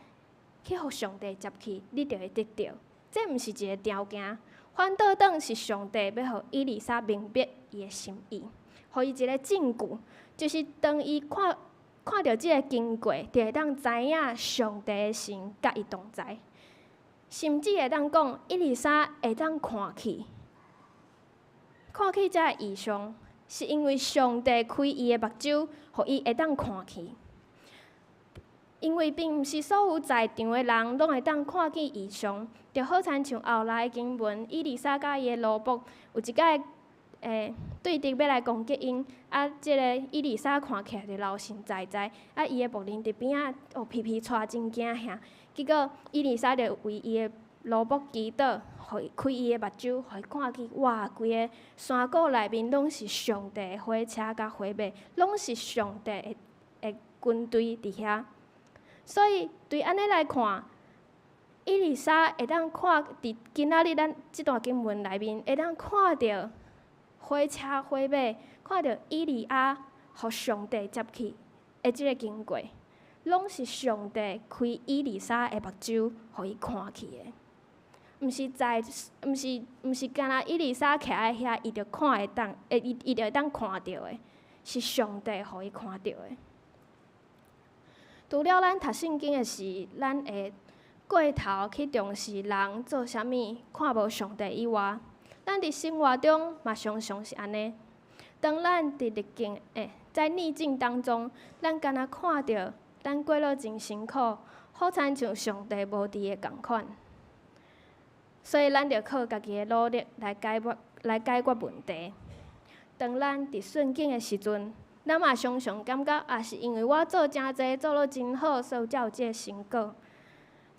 去予上帝接去，你就會得著。這毋是一个條件，反倒轉是上帝欲予以利沙明白伊的心意，予伊一个證據，就是當伊看著這个經過，就會當知影上帝的神佮伊同在，甚至會當講以利沙會當看去，看去這个異象，是因為上帝開伊的目睭，予伊會當看去。因為並毋是所有在場的人攏會當看見異象，就好親像後來經文，以利沙佮伊的奴僕有一擺對敵欲來攻擊𪜶，啊，這个以利沙看起來就老神在在，啊，伊的僕人佇邊仔哦皮皮掣真驚嚇，結果以利沙就為伊的奴僕祈禱，予伊開伊的目睭，予伊看見，哇，規个山谷內面攏是上帝的火車佮火馬，攏是上帝的軍隊佇遐。所以對按呢來看，以利沙會當看佇今仔日咱這段經文內面，會當看著火車火馬，看著以利亞予上帝接去的這个經過，攏是上帝開以利沙的目睭，予伊看去的。毋是在，毋是干焦以利沙徛佇遐，伊就看會當，伊就會當看著的，是上帝予伊看著的。除了咱讀聖經的時，咱會過頭去重視人做啥物，看無上帝以外，咱佇生活中嘛常常是按呢。當咱佇逆境，在逆境當中，咱干焦看著咱過了真辛苦，好親像上帝無佇的仝款。所以咱著靠家己的努力來解決問題。當咱佇順境的時陣，咱嘛常常感覺啊，是因為我做誠濟，做了真好，所以才有這个成果。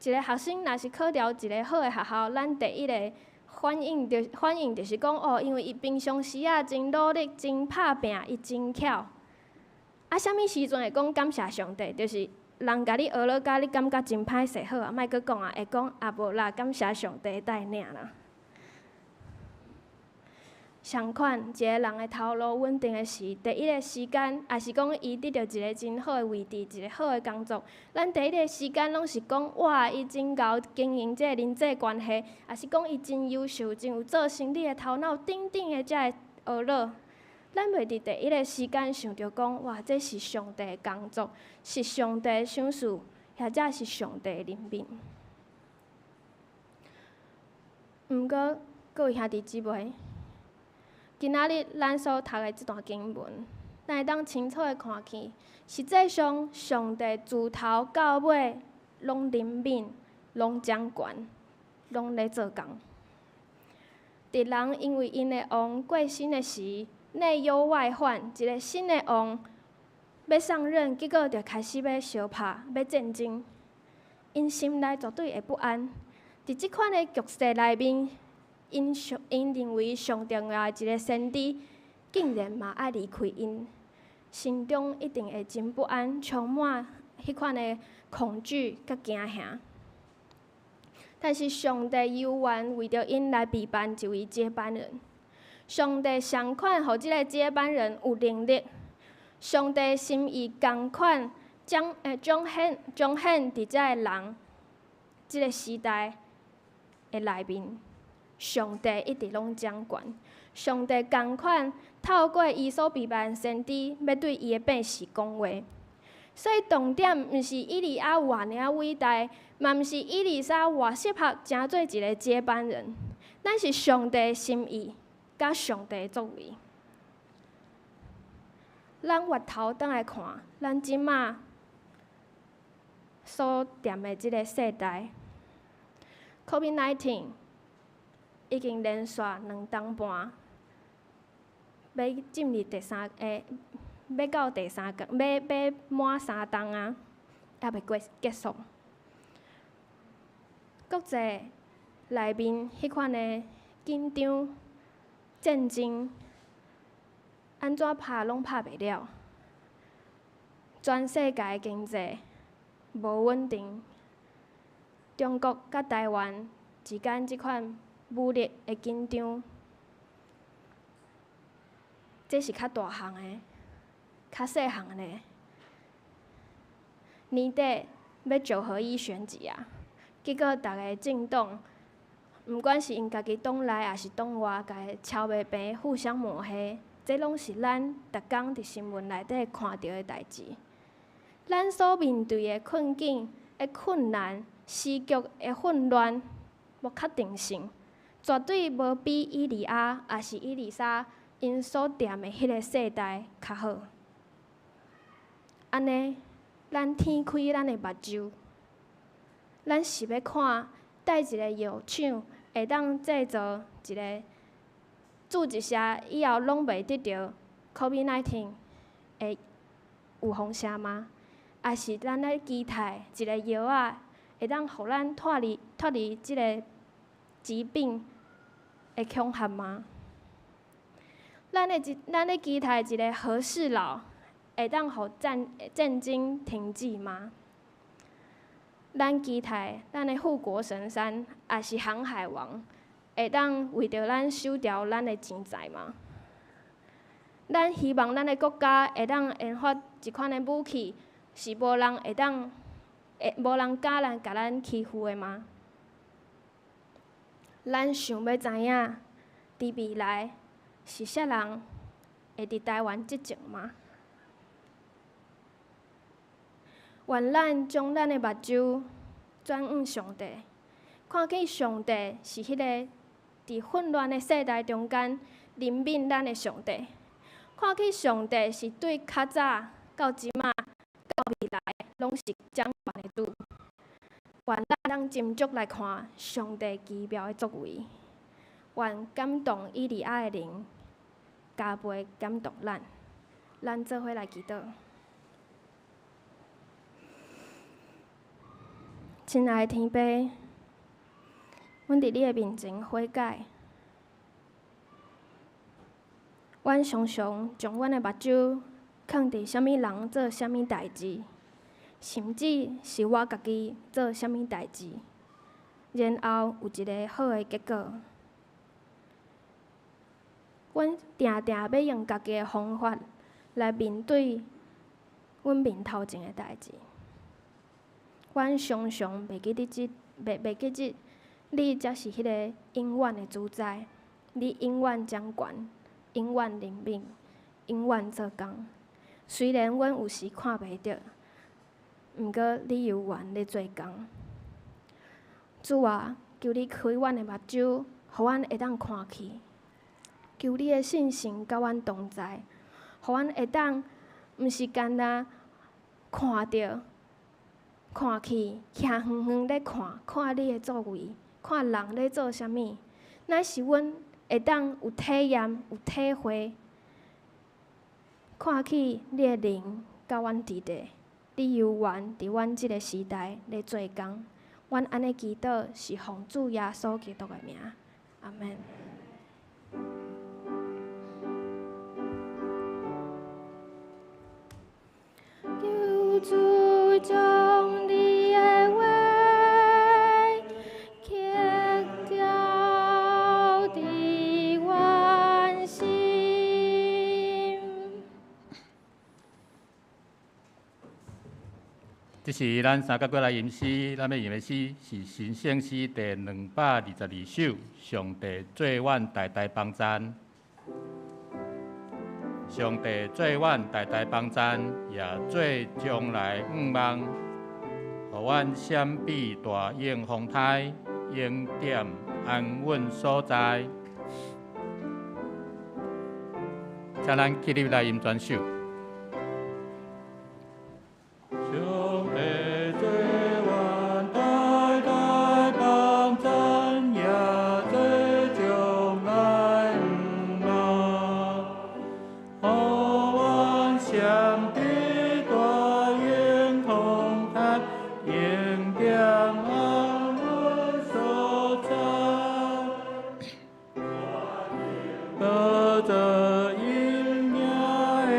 一个學生若是考著一个好的學校，咱第一个反應就是講哦，因為伊平常時啊真努力、真拍拚，伊真巧。啊，啥物時陣會講感謝上帝？就是人共你呵咾甲你感覺真歹勢，好啊，莫閣講啊，會講啊無啦，感謝上帝帶領啦。相款，一个人的頭路穩定的時，第一个時間，抑是講伊得著一个真好的位置，一个好的工作，咱第一个時間攏是講哇，伊真𠢕經營這个人際關係，抑是講伊真優秀，真有做生理的頭腦，等等的遮个呵咾。咱袂佇第一个時間想著講哇，這是上帝的工作，是上帝的賞賜，或者是上帝的憐憫。毋過，各位兄弟姊妹，今仔日咱所讀的這段經文，咱會當清楚的看見，實際上上帝自頭到尾攏憐憫，攏掌權，攏咧做工。佇人因為𪜶的王過身的時，內憂外患，一个新的王欲上任，結果就開始欲相拍，欲戰爭，𪜶心內絕對會不安。佇這款的局勢內面，𪜶認為上重要的一个先知，竟然嘛愛離開𪜶，心中一定會真不安，充滿彼款的恐懼佮驚嚇。但是上帝猶原為著𪜶來備辦一位接班人。上帝仝款，予這个接班人有能力。上帝心意仝款，彰顯佇這个人，這个時代的內面。上帝一直攏掌權，上帝仝款透過伊所備辦先知，欲對伊的百姓講話。所以重點毋是以利亞偌爾偉大，嘛毋是以利沙偌適合成做一个接班人。咱是上帝的心意，佮上帝的作為。咱回頭轉來看，咱這馬所踮的這个世代，COVID-19 已經連續2冬半，欲進入第三，欲到第三個，欲滿3冬啊，猶未過結束。國際內面彼款的緊張、戰爭，按怎拍攏拍袂了。全世界經濟無穩定，中國佮台灣之間這款武力的緊張，這是較大項的，較細項的。年底欲九合一選舉啊，結果逐个政黨，毋管是𪜶家己黨內，抑是黨外，共伊敲袂平，互相抹黑，這攏是咱逐工佇新聞內底看著的代誌。咱所面對的困境、的困難、時局的混亂、無確定性，絕對無比以利亞，抑是以利沙𪜶所踮的彼个世代較好。按呢，咱天開咱的目睭，咱是欲看佗一个藥廠會當製造一个注一射以後攏袂得著 COVID-19 的預防射嗎？抑是咱咧期待一个藥仔會當予咱脫離這个疾病的恐嚇嗎？咱咧期待一个和事佬會當予戰爭停止嗎？咱期待咱的護國神山，抑是航海王，會當為著咱守牢咱的錢財嗎？咱希望咱的國家會當研發一款的武器，是無人會當，會無人敢來共咱欺負的嗎？咱想欲知影，佇未來是啥人會佇台灣執政嗎？願咱將咱的目睭轉向上帝，看見上帝是彼个佇混亂的世代中間憐憫咱的上帝，看見上帝是對較早到這馬到未來攏是掌權的主。願咱當斟酌來看上帝奇妙的作為，願感動以利亞的靈加倍感動咱，咱做伙來祈禱。親愛的天父，阮佇你的面前悔改，阮常常將阮的目睭囥佇啥物人做啥物代誌，甚至是我家己做啥物代誌，然後有一个好的結果。阮定定欲用家己的方法來面對阮面頭前的代誌。阮常常袂記得這，袂記得，你才是彼个永遠的主宰，你永遠掌權，永遠憐憫，永遠做工。雖然阮有時看袂著，毋過你猶原咧做工。主啊，求你開阮的目睭，予阮會當看去。求你的聖神佮阮同在，予阮會當毋是干焦看著。看去，徛遠遠咧看，看你的作為，看人咧做啥物，乃是阮會當有體驗、有體會，看去你的靈佮阮佇咧，你猶原佇阮這个時代咧做工。阮按呢祈禱是奉主耶穌基督的名，阿們。求主將你的話刻雕佇阮心。這是咱三角過來吟詩，咱欲吟的詩是神聖詩第222首，上帝做阮代代幫贊。上帝做阮代代幫贊，也做將來向望，予阮閃避大湧風颱，永踮安穩所在。請咱起立來吟全首。上帝做阮代代幫贊，也做將來向望，予阮閃避大湧風颱，永踮安穩所在。得著應驗的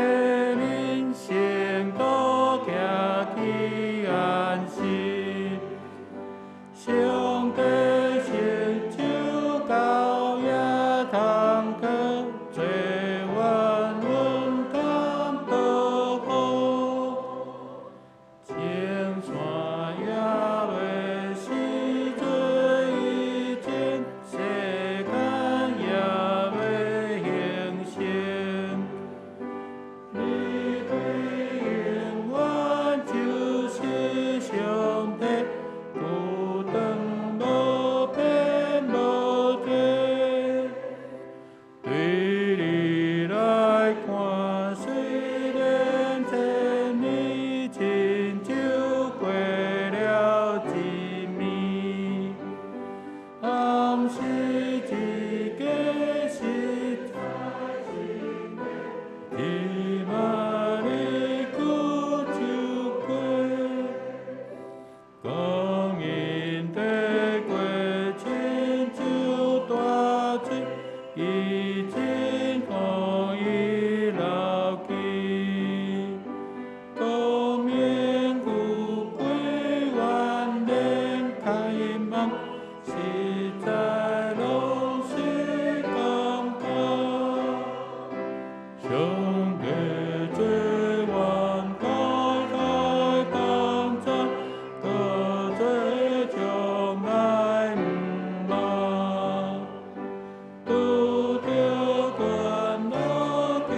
上帝做愿代代同在，阁做将来毋忘。拄著困难，求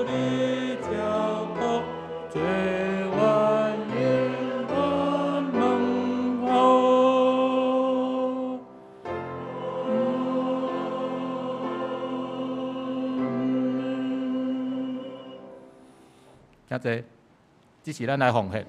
你照顾，做愿永远问候。请坐，这是咱来奉献。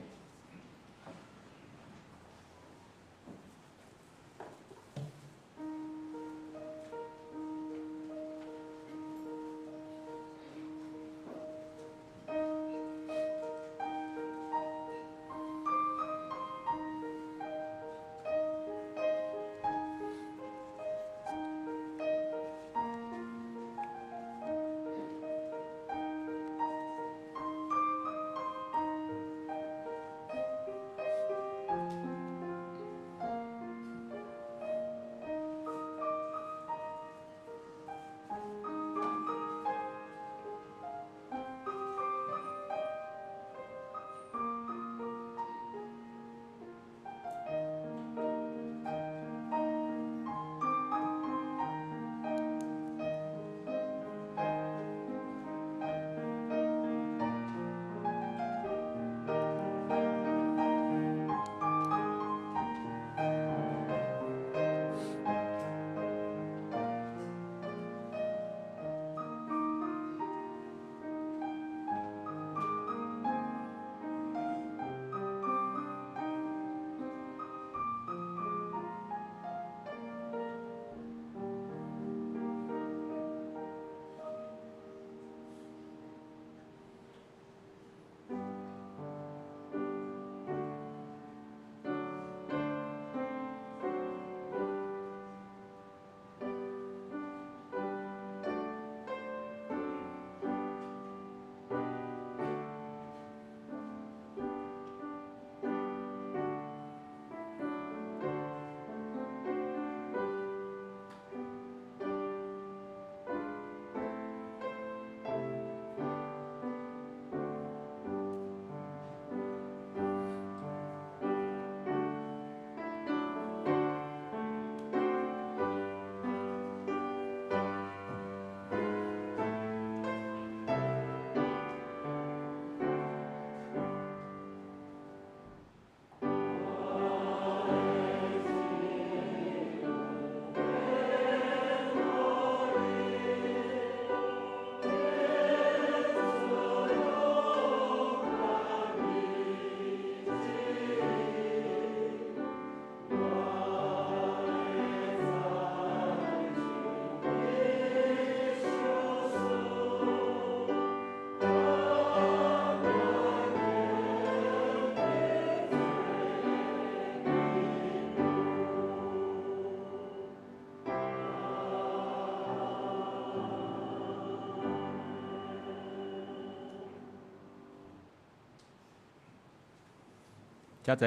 请坐。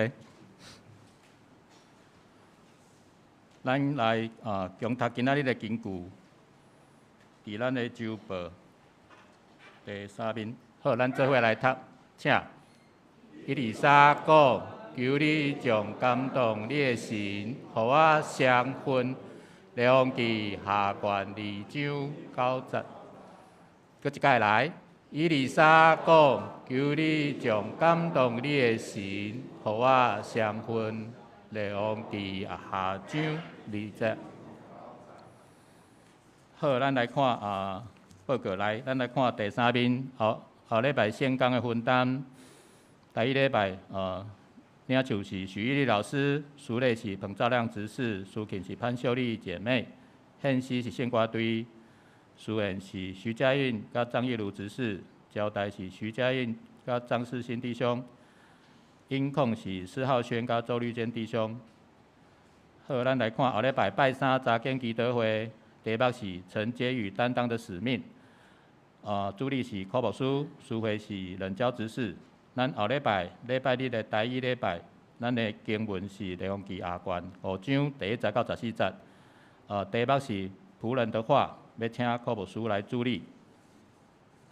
咱来共读今仔日的经句，伫咱的周报第三面。好，咱做伙来读，请。以利沙讲：求你将感动你的神，予我相分。列王记下卷二章九节。阁一摆来。以利沙讲：求你将感动你的神，予我相分。列王记下章二节。好，咱来看报告来，咱来看第三面。后后礼拜圣工的分担，第一礼拜领袖是许玉丽老师，司礼是彭兆亮执事，司琴是潘秀丽姐妹，献诗是圣歌队，司宴是徐佳韵佮张玉如执事，招待是徐佳韵佮张世新弟兄，音控是施浩轩佮周丽娟弟兄。好，咱来看后礼拜拜三查经祈祷会，题目是承接与担当的使命。主理是柯牧师，司会是冷娇执事。咱后礼拜礼拜日的台语礼拜，咱的经文是列王记下卷五章第一节到十四节。题目是仆人的话，欲请柯牧师来主理。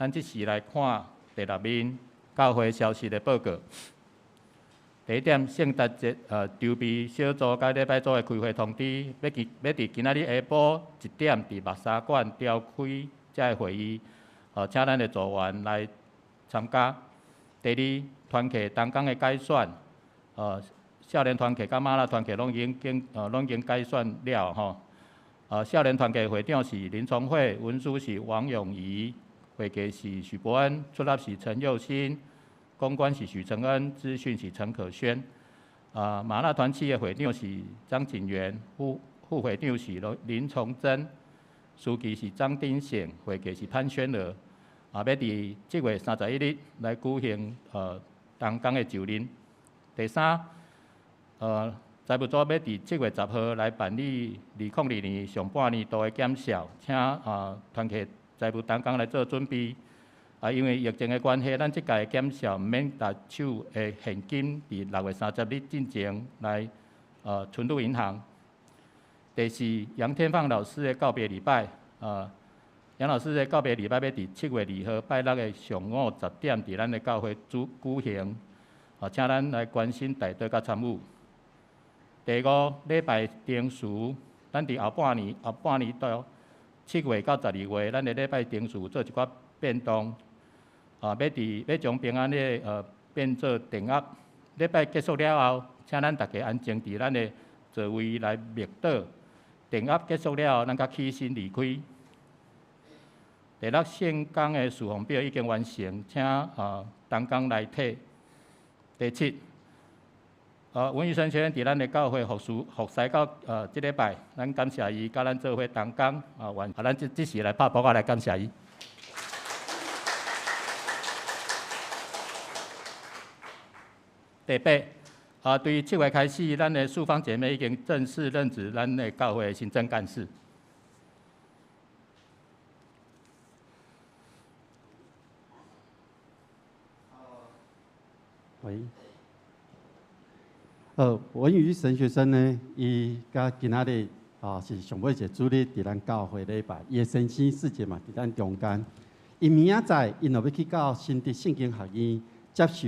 咱這時來看第六面教會消息的報告。第一點，聖誕節籌備小組佮禮拜組的開會通知，欲佇今仔日下晡1點佇白沙館召開這个會議，請咱的組員來參加。第二，團契同工的改選，少年團契佮瑪納團契攏已經改選了吼。少年團契會長是林崇慧，文書是王永儀，會計是許伯恩，出納是陳佑新，公關是許承恩，資訊是陳可軒。瑪納團契的會長是張景元，副會長是林崇珍，書記是張丁顯，會計是潘宣娥。欲佇7月31日來舉行同工的就任。第三，財務組欲佇7月10號來辦理2002年上半年度的檢數，請團契財務同工來做準備。因為疫情的關係，咱這屆的檢數毋免沓手的現金，佇6月30日進前來存入銀行。第四，楊天放老師的告別禮拜，楊老師的告別禮拜欲佇7月2號拜六的上午10點，佇咱的教會主舉行，請咱來關心代禱佮參與。第五，禮拜定時，咱佇後半年度7月到12月，咱的禮拜定時做一寡變動，欲將平安禮變做定額。禮拜結束了後，請咱大家安靜佇咱的座位來默禱。定額結束了後，咱才起身離開。第六，聖工的事奉表已經完成，請同工來提。第七，文瑜神學院佇咱的教會服侍到這禮拜，咱感謝伊，佮咱做伙同工咱這時來拍噗仔來感謝伊。第八，對7月開始，咱的淑芳姐妹已經正式任職咱的教會行政幹事。喂，文瑜神學生呢，伊佮今仔日是上尾一個主日佇咱教會禮拜，伊的先生世杰嘛佇咱中間。伊明仔載，𪜶就欲去到新竹聖經學院接受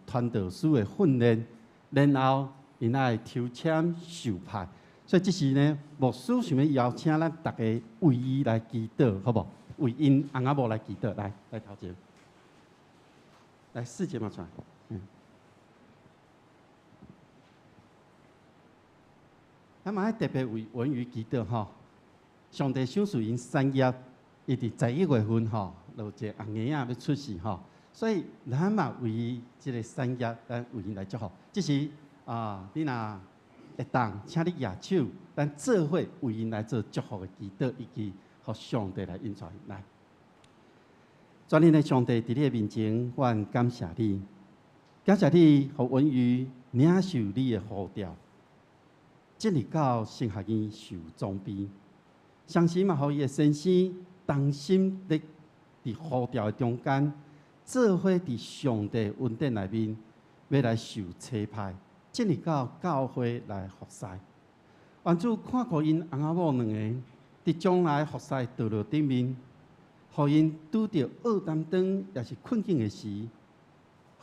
傳道師的訓練，然後𪜶愛抽籤受派。所以這時呢，牧師想欲邀請咱逐家為伊來祈禱，好無？為𪜶翁仔某來祈禱，來來頭前，來世杰嘛出來。咱嘛愛特別為文瑜祈禱吼，上帝賞賜𪜶產業，伊佇11月份吼，有一个紅嬰仔欲出世吼，所以咱嘛為伊這個產業，咱為𪜶來祝福。這時啊，你若會當，請你舉手，咱做伙為𪜶來做祝福的祈禱，以及予上帝來引導來。全能的上帝佇你的面前，阮感謝你，感謝你，予文瑜領受你的呼召，進入到神學院受裝備，相信嘛，予伊的先生同心咧，佇呼召的中間，做伙佇上帝恩典內面，欲來受差派，進入到教會來服侍。願主看顧𪜶翁仔某兩个，佇將來服侍道路頂面，予𪜶拄著惡擔當，抑是困境的時，予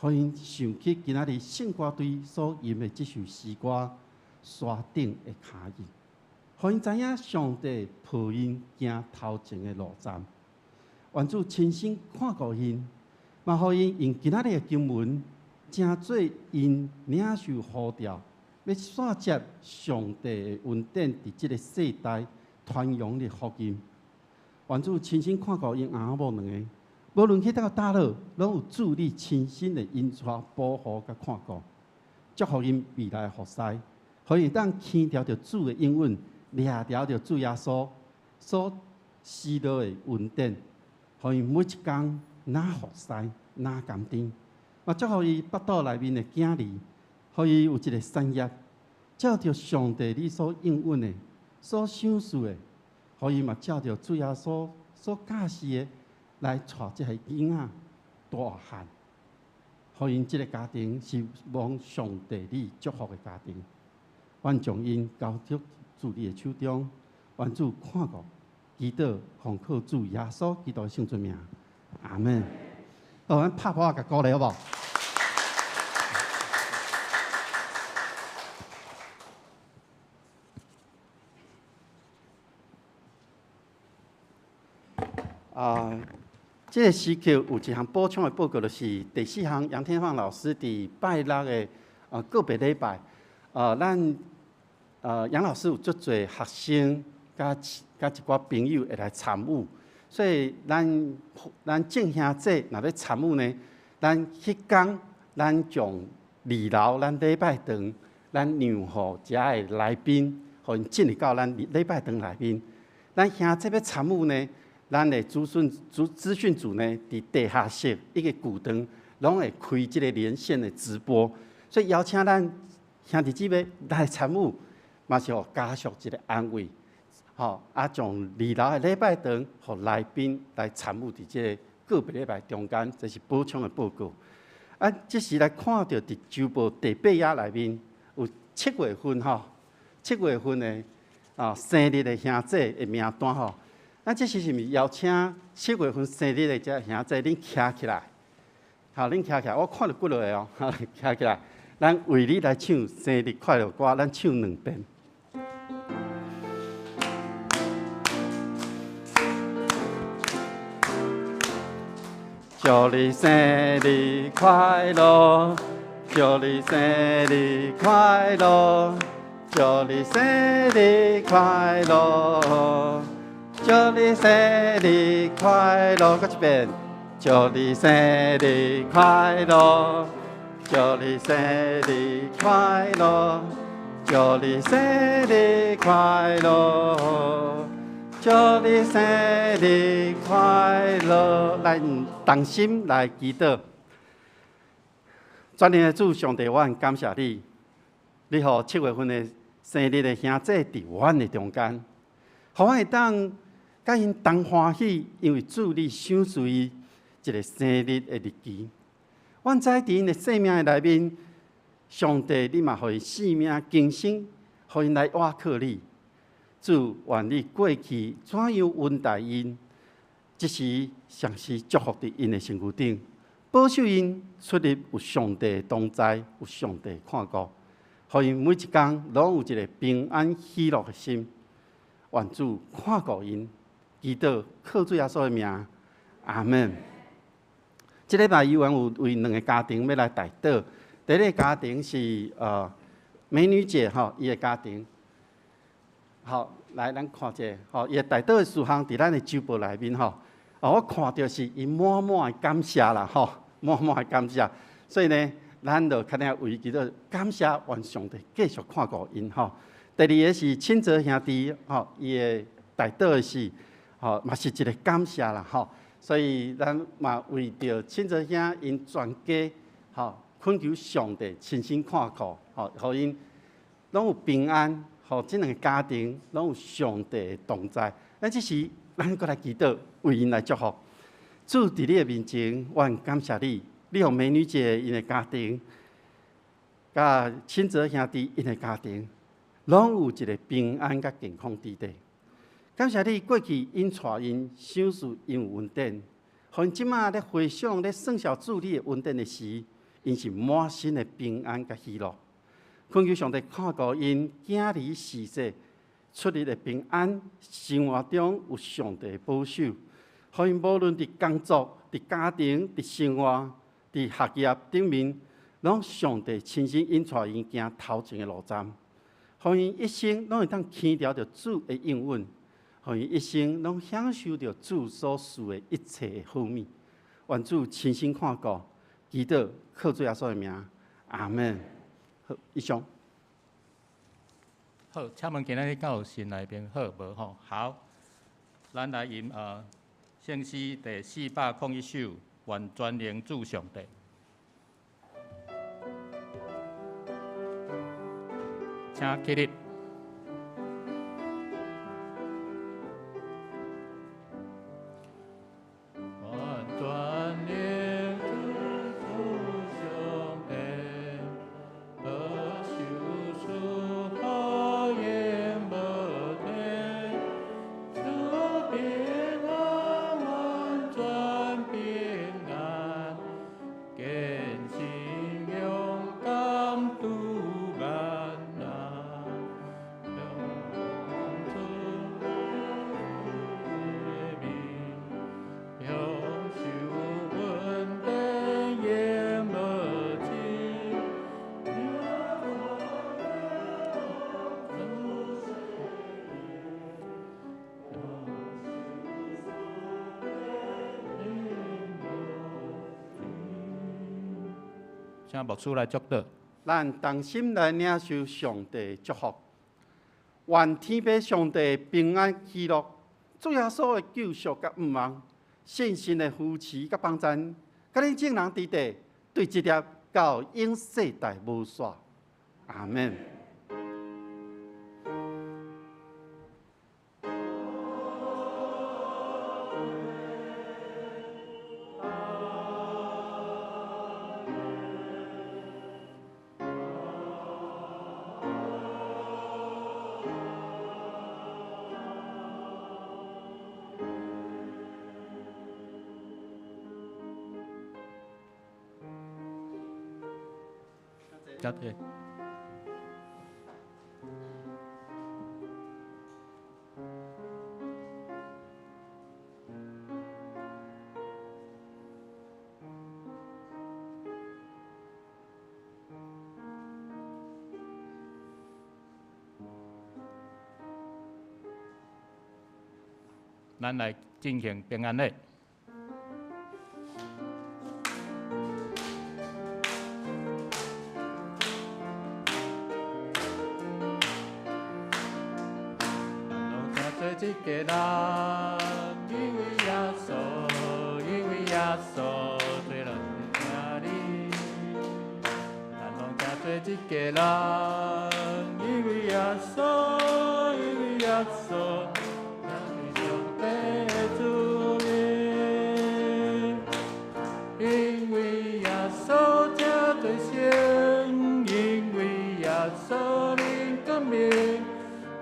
𪜶想起今仔日聖歌隊所吟的這首詩歌《山頂的跤印》，予𪜶知影上帝抱𪜶行頭前的路站。願主親身看顧𪜶，嘛予𪜶用今仔日的經文，成做𪜶領受呼召，欲散接上帝的恩典，佇這个世代傳揚的福音。願主親身看顧𪜶翁仔某兩个，無論去到佗落，攏有主你親身的引帶、保護佮看顧，祝福𪜶未來服侍，予𪜶當牽牢著主的應允，掠牢著主耶穌所施落的恩典，予𪜶每一工若服侍，若甘甜。嘛祝福伊腹肚內面的囝兒，予伊有一个產業，照著上帝你所應允的、所賞賜的，予伊嘛照著主耶穌所教示的來帶這个囡仔大漢，予𪜶這个家庭是蒙上帝你祝福的家庭。阮將𪜶交託主你的手中，願主看顧，祈禱奉靠主耶穌基督的聖尊名，阿門。好，咱拍鼓共鼓勵好無？啊，這個時刻有一項補充的報告，就是第四項楊天放老師佇拜六的個別禮拜，咱楊老師有足濟學生佮佮一寡朋友會來參與，所以咱咱眾兄弟若欲參與呢，咱彼工咱將二樓咱禮拜堂，咱讓予遮的來賓，予𪜶進入到咱禮拜堂內面。咱兄弟欲參與呢，咱的資訊組資訊組呢，佇地下室一个舊堂，攏會開這个連線的直播，所以邀請咱兄弟姊妹來參與，嘛是予家屬一个安慰，吼啊，將二樓的禮拜堂，予來賓來參與佇這个個別禮拜中間，這是補充的報告。啊，這時來看著佇週報第八頁內面有七月份吼，七月份的啊生日的兄弟的名單吼。咱這時是毋是邀請七月份生日的這兄弟，恁徛起來？好，恁徛起來，我看著幾落个哦，徛起來，咱為你來唱生日快樂歌，咱唱兩遍。祝你生日快樂，祝你生日快樂，祝你生日快樂。祝你生日快樂，閣一遍。祝你生日快樂，祝你生日快樂，祝你生日快樂，祝你生日快樂。咱同心來祈禱。全能的主上帝，我很感謝你，你予七月份的生日的兄弟佇阮的中間，予阮會當佮𪜶同歡喜，因為主你賞賜伊一个生日的日期。阮知佇𪜶的生命的內面，上帝你嘛予𪜶生命更新，予𪜶來倚靠你。主，願你過去怎樣恩待𪜶，這時常時祝福佇𪜶的身軀頂，保守𪜶出入有上帝同在，有上帝看顧，予𪜶每一工攏有一个平安喜樂的心。願主看顧𪜶，祈禱靠主耶穌的名，阿門。這禮拜猶原有為兩个家庭欲來代禱。第一个家庭是美女姐吼，伊的家庭。好，來咱看者，吼，伊的代禱的事項佇咱的週報內面吼。哦，我看著是伊滿滿的感謝啦，吼，滿滿的感謝。所以呢，咱就較領為祈禱感謝，願上帝繼續看顧𪜶吼。第二个是親澤兄弟，吼，伊的代禱的是，吼，嘛是一个感謝啦，吼。所以咱嘛為著親澤兄𪜶全家，吼，懇求上帝親身看顧，吼，予𪜶攏有平安，予這兩个家庭攏有上帝的同在。咱這時，咱閣來祈禱，為𪜶來祝福。主佇你的面前，我很感謝你，你予美女姐𪜶的家庭，佮親澤兄弟𪜶的家庭，攏有一个平安佮健康之地。感謝你過去𪜶帶𪜶賞賜𪜶有恩典，予𪜶這馬咧回想咧算數主你的恩典的時，𪜶是滿心的平安佮喜樂。懇求上帝看顧𪜶囝兒時勢出入的平安，生活中有上帝的保守，予𪜶無論佇工作、佇家庭、佇生活、佇學業頂面，攏上帝親身引帶𪜶行頭前的路站，予𪜶一生攏會當牽牢著主的應允，予𪜶一生攏享受著主所賜的一切的好物。願主親身看顧，祈禱靠主耶穌的名，阿門。好，以上。好，請問今仔日敢有新來賓？好，無吼。好，咱來吟聖詩第401首，願全能主上帝。請起立。請牧師來祝禱。咱同心來領受上帝祝福，願天父上帝平安喜樂，主耶穌的救贖佮盼望，聖神的扶持佮幫贊，佮恁眾人佇地，對這粒到永世代無煞。阿門。謝謝。咱來進行平安禮。一个人，因為耶穌，因為耶穌，做人聽你。咱攏成做一家人，因為耶穌，因為耶穌，聽上帝的旨意。因為耶穌才做聖，因為耶穌靈感明，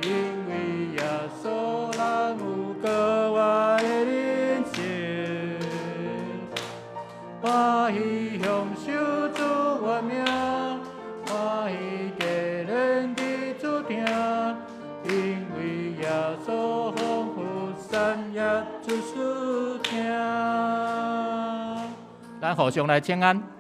因為耶穌。歡喜享受主我命，歡喜家人的主聽，因為耶穌豐富善業主事聽。咱互相來請安。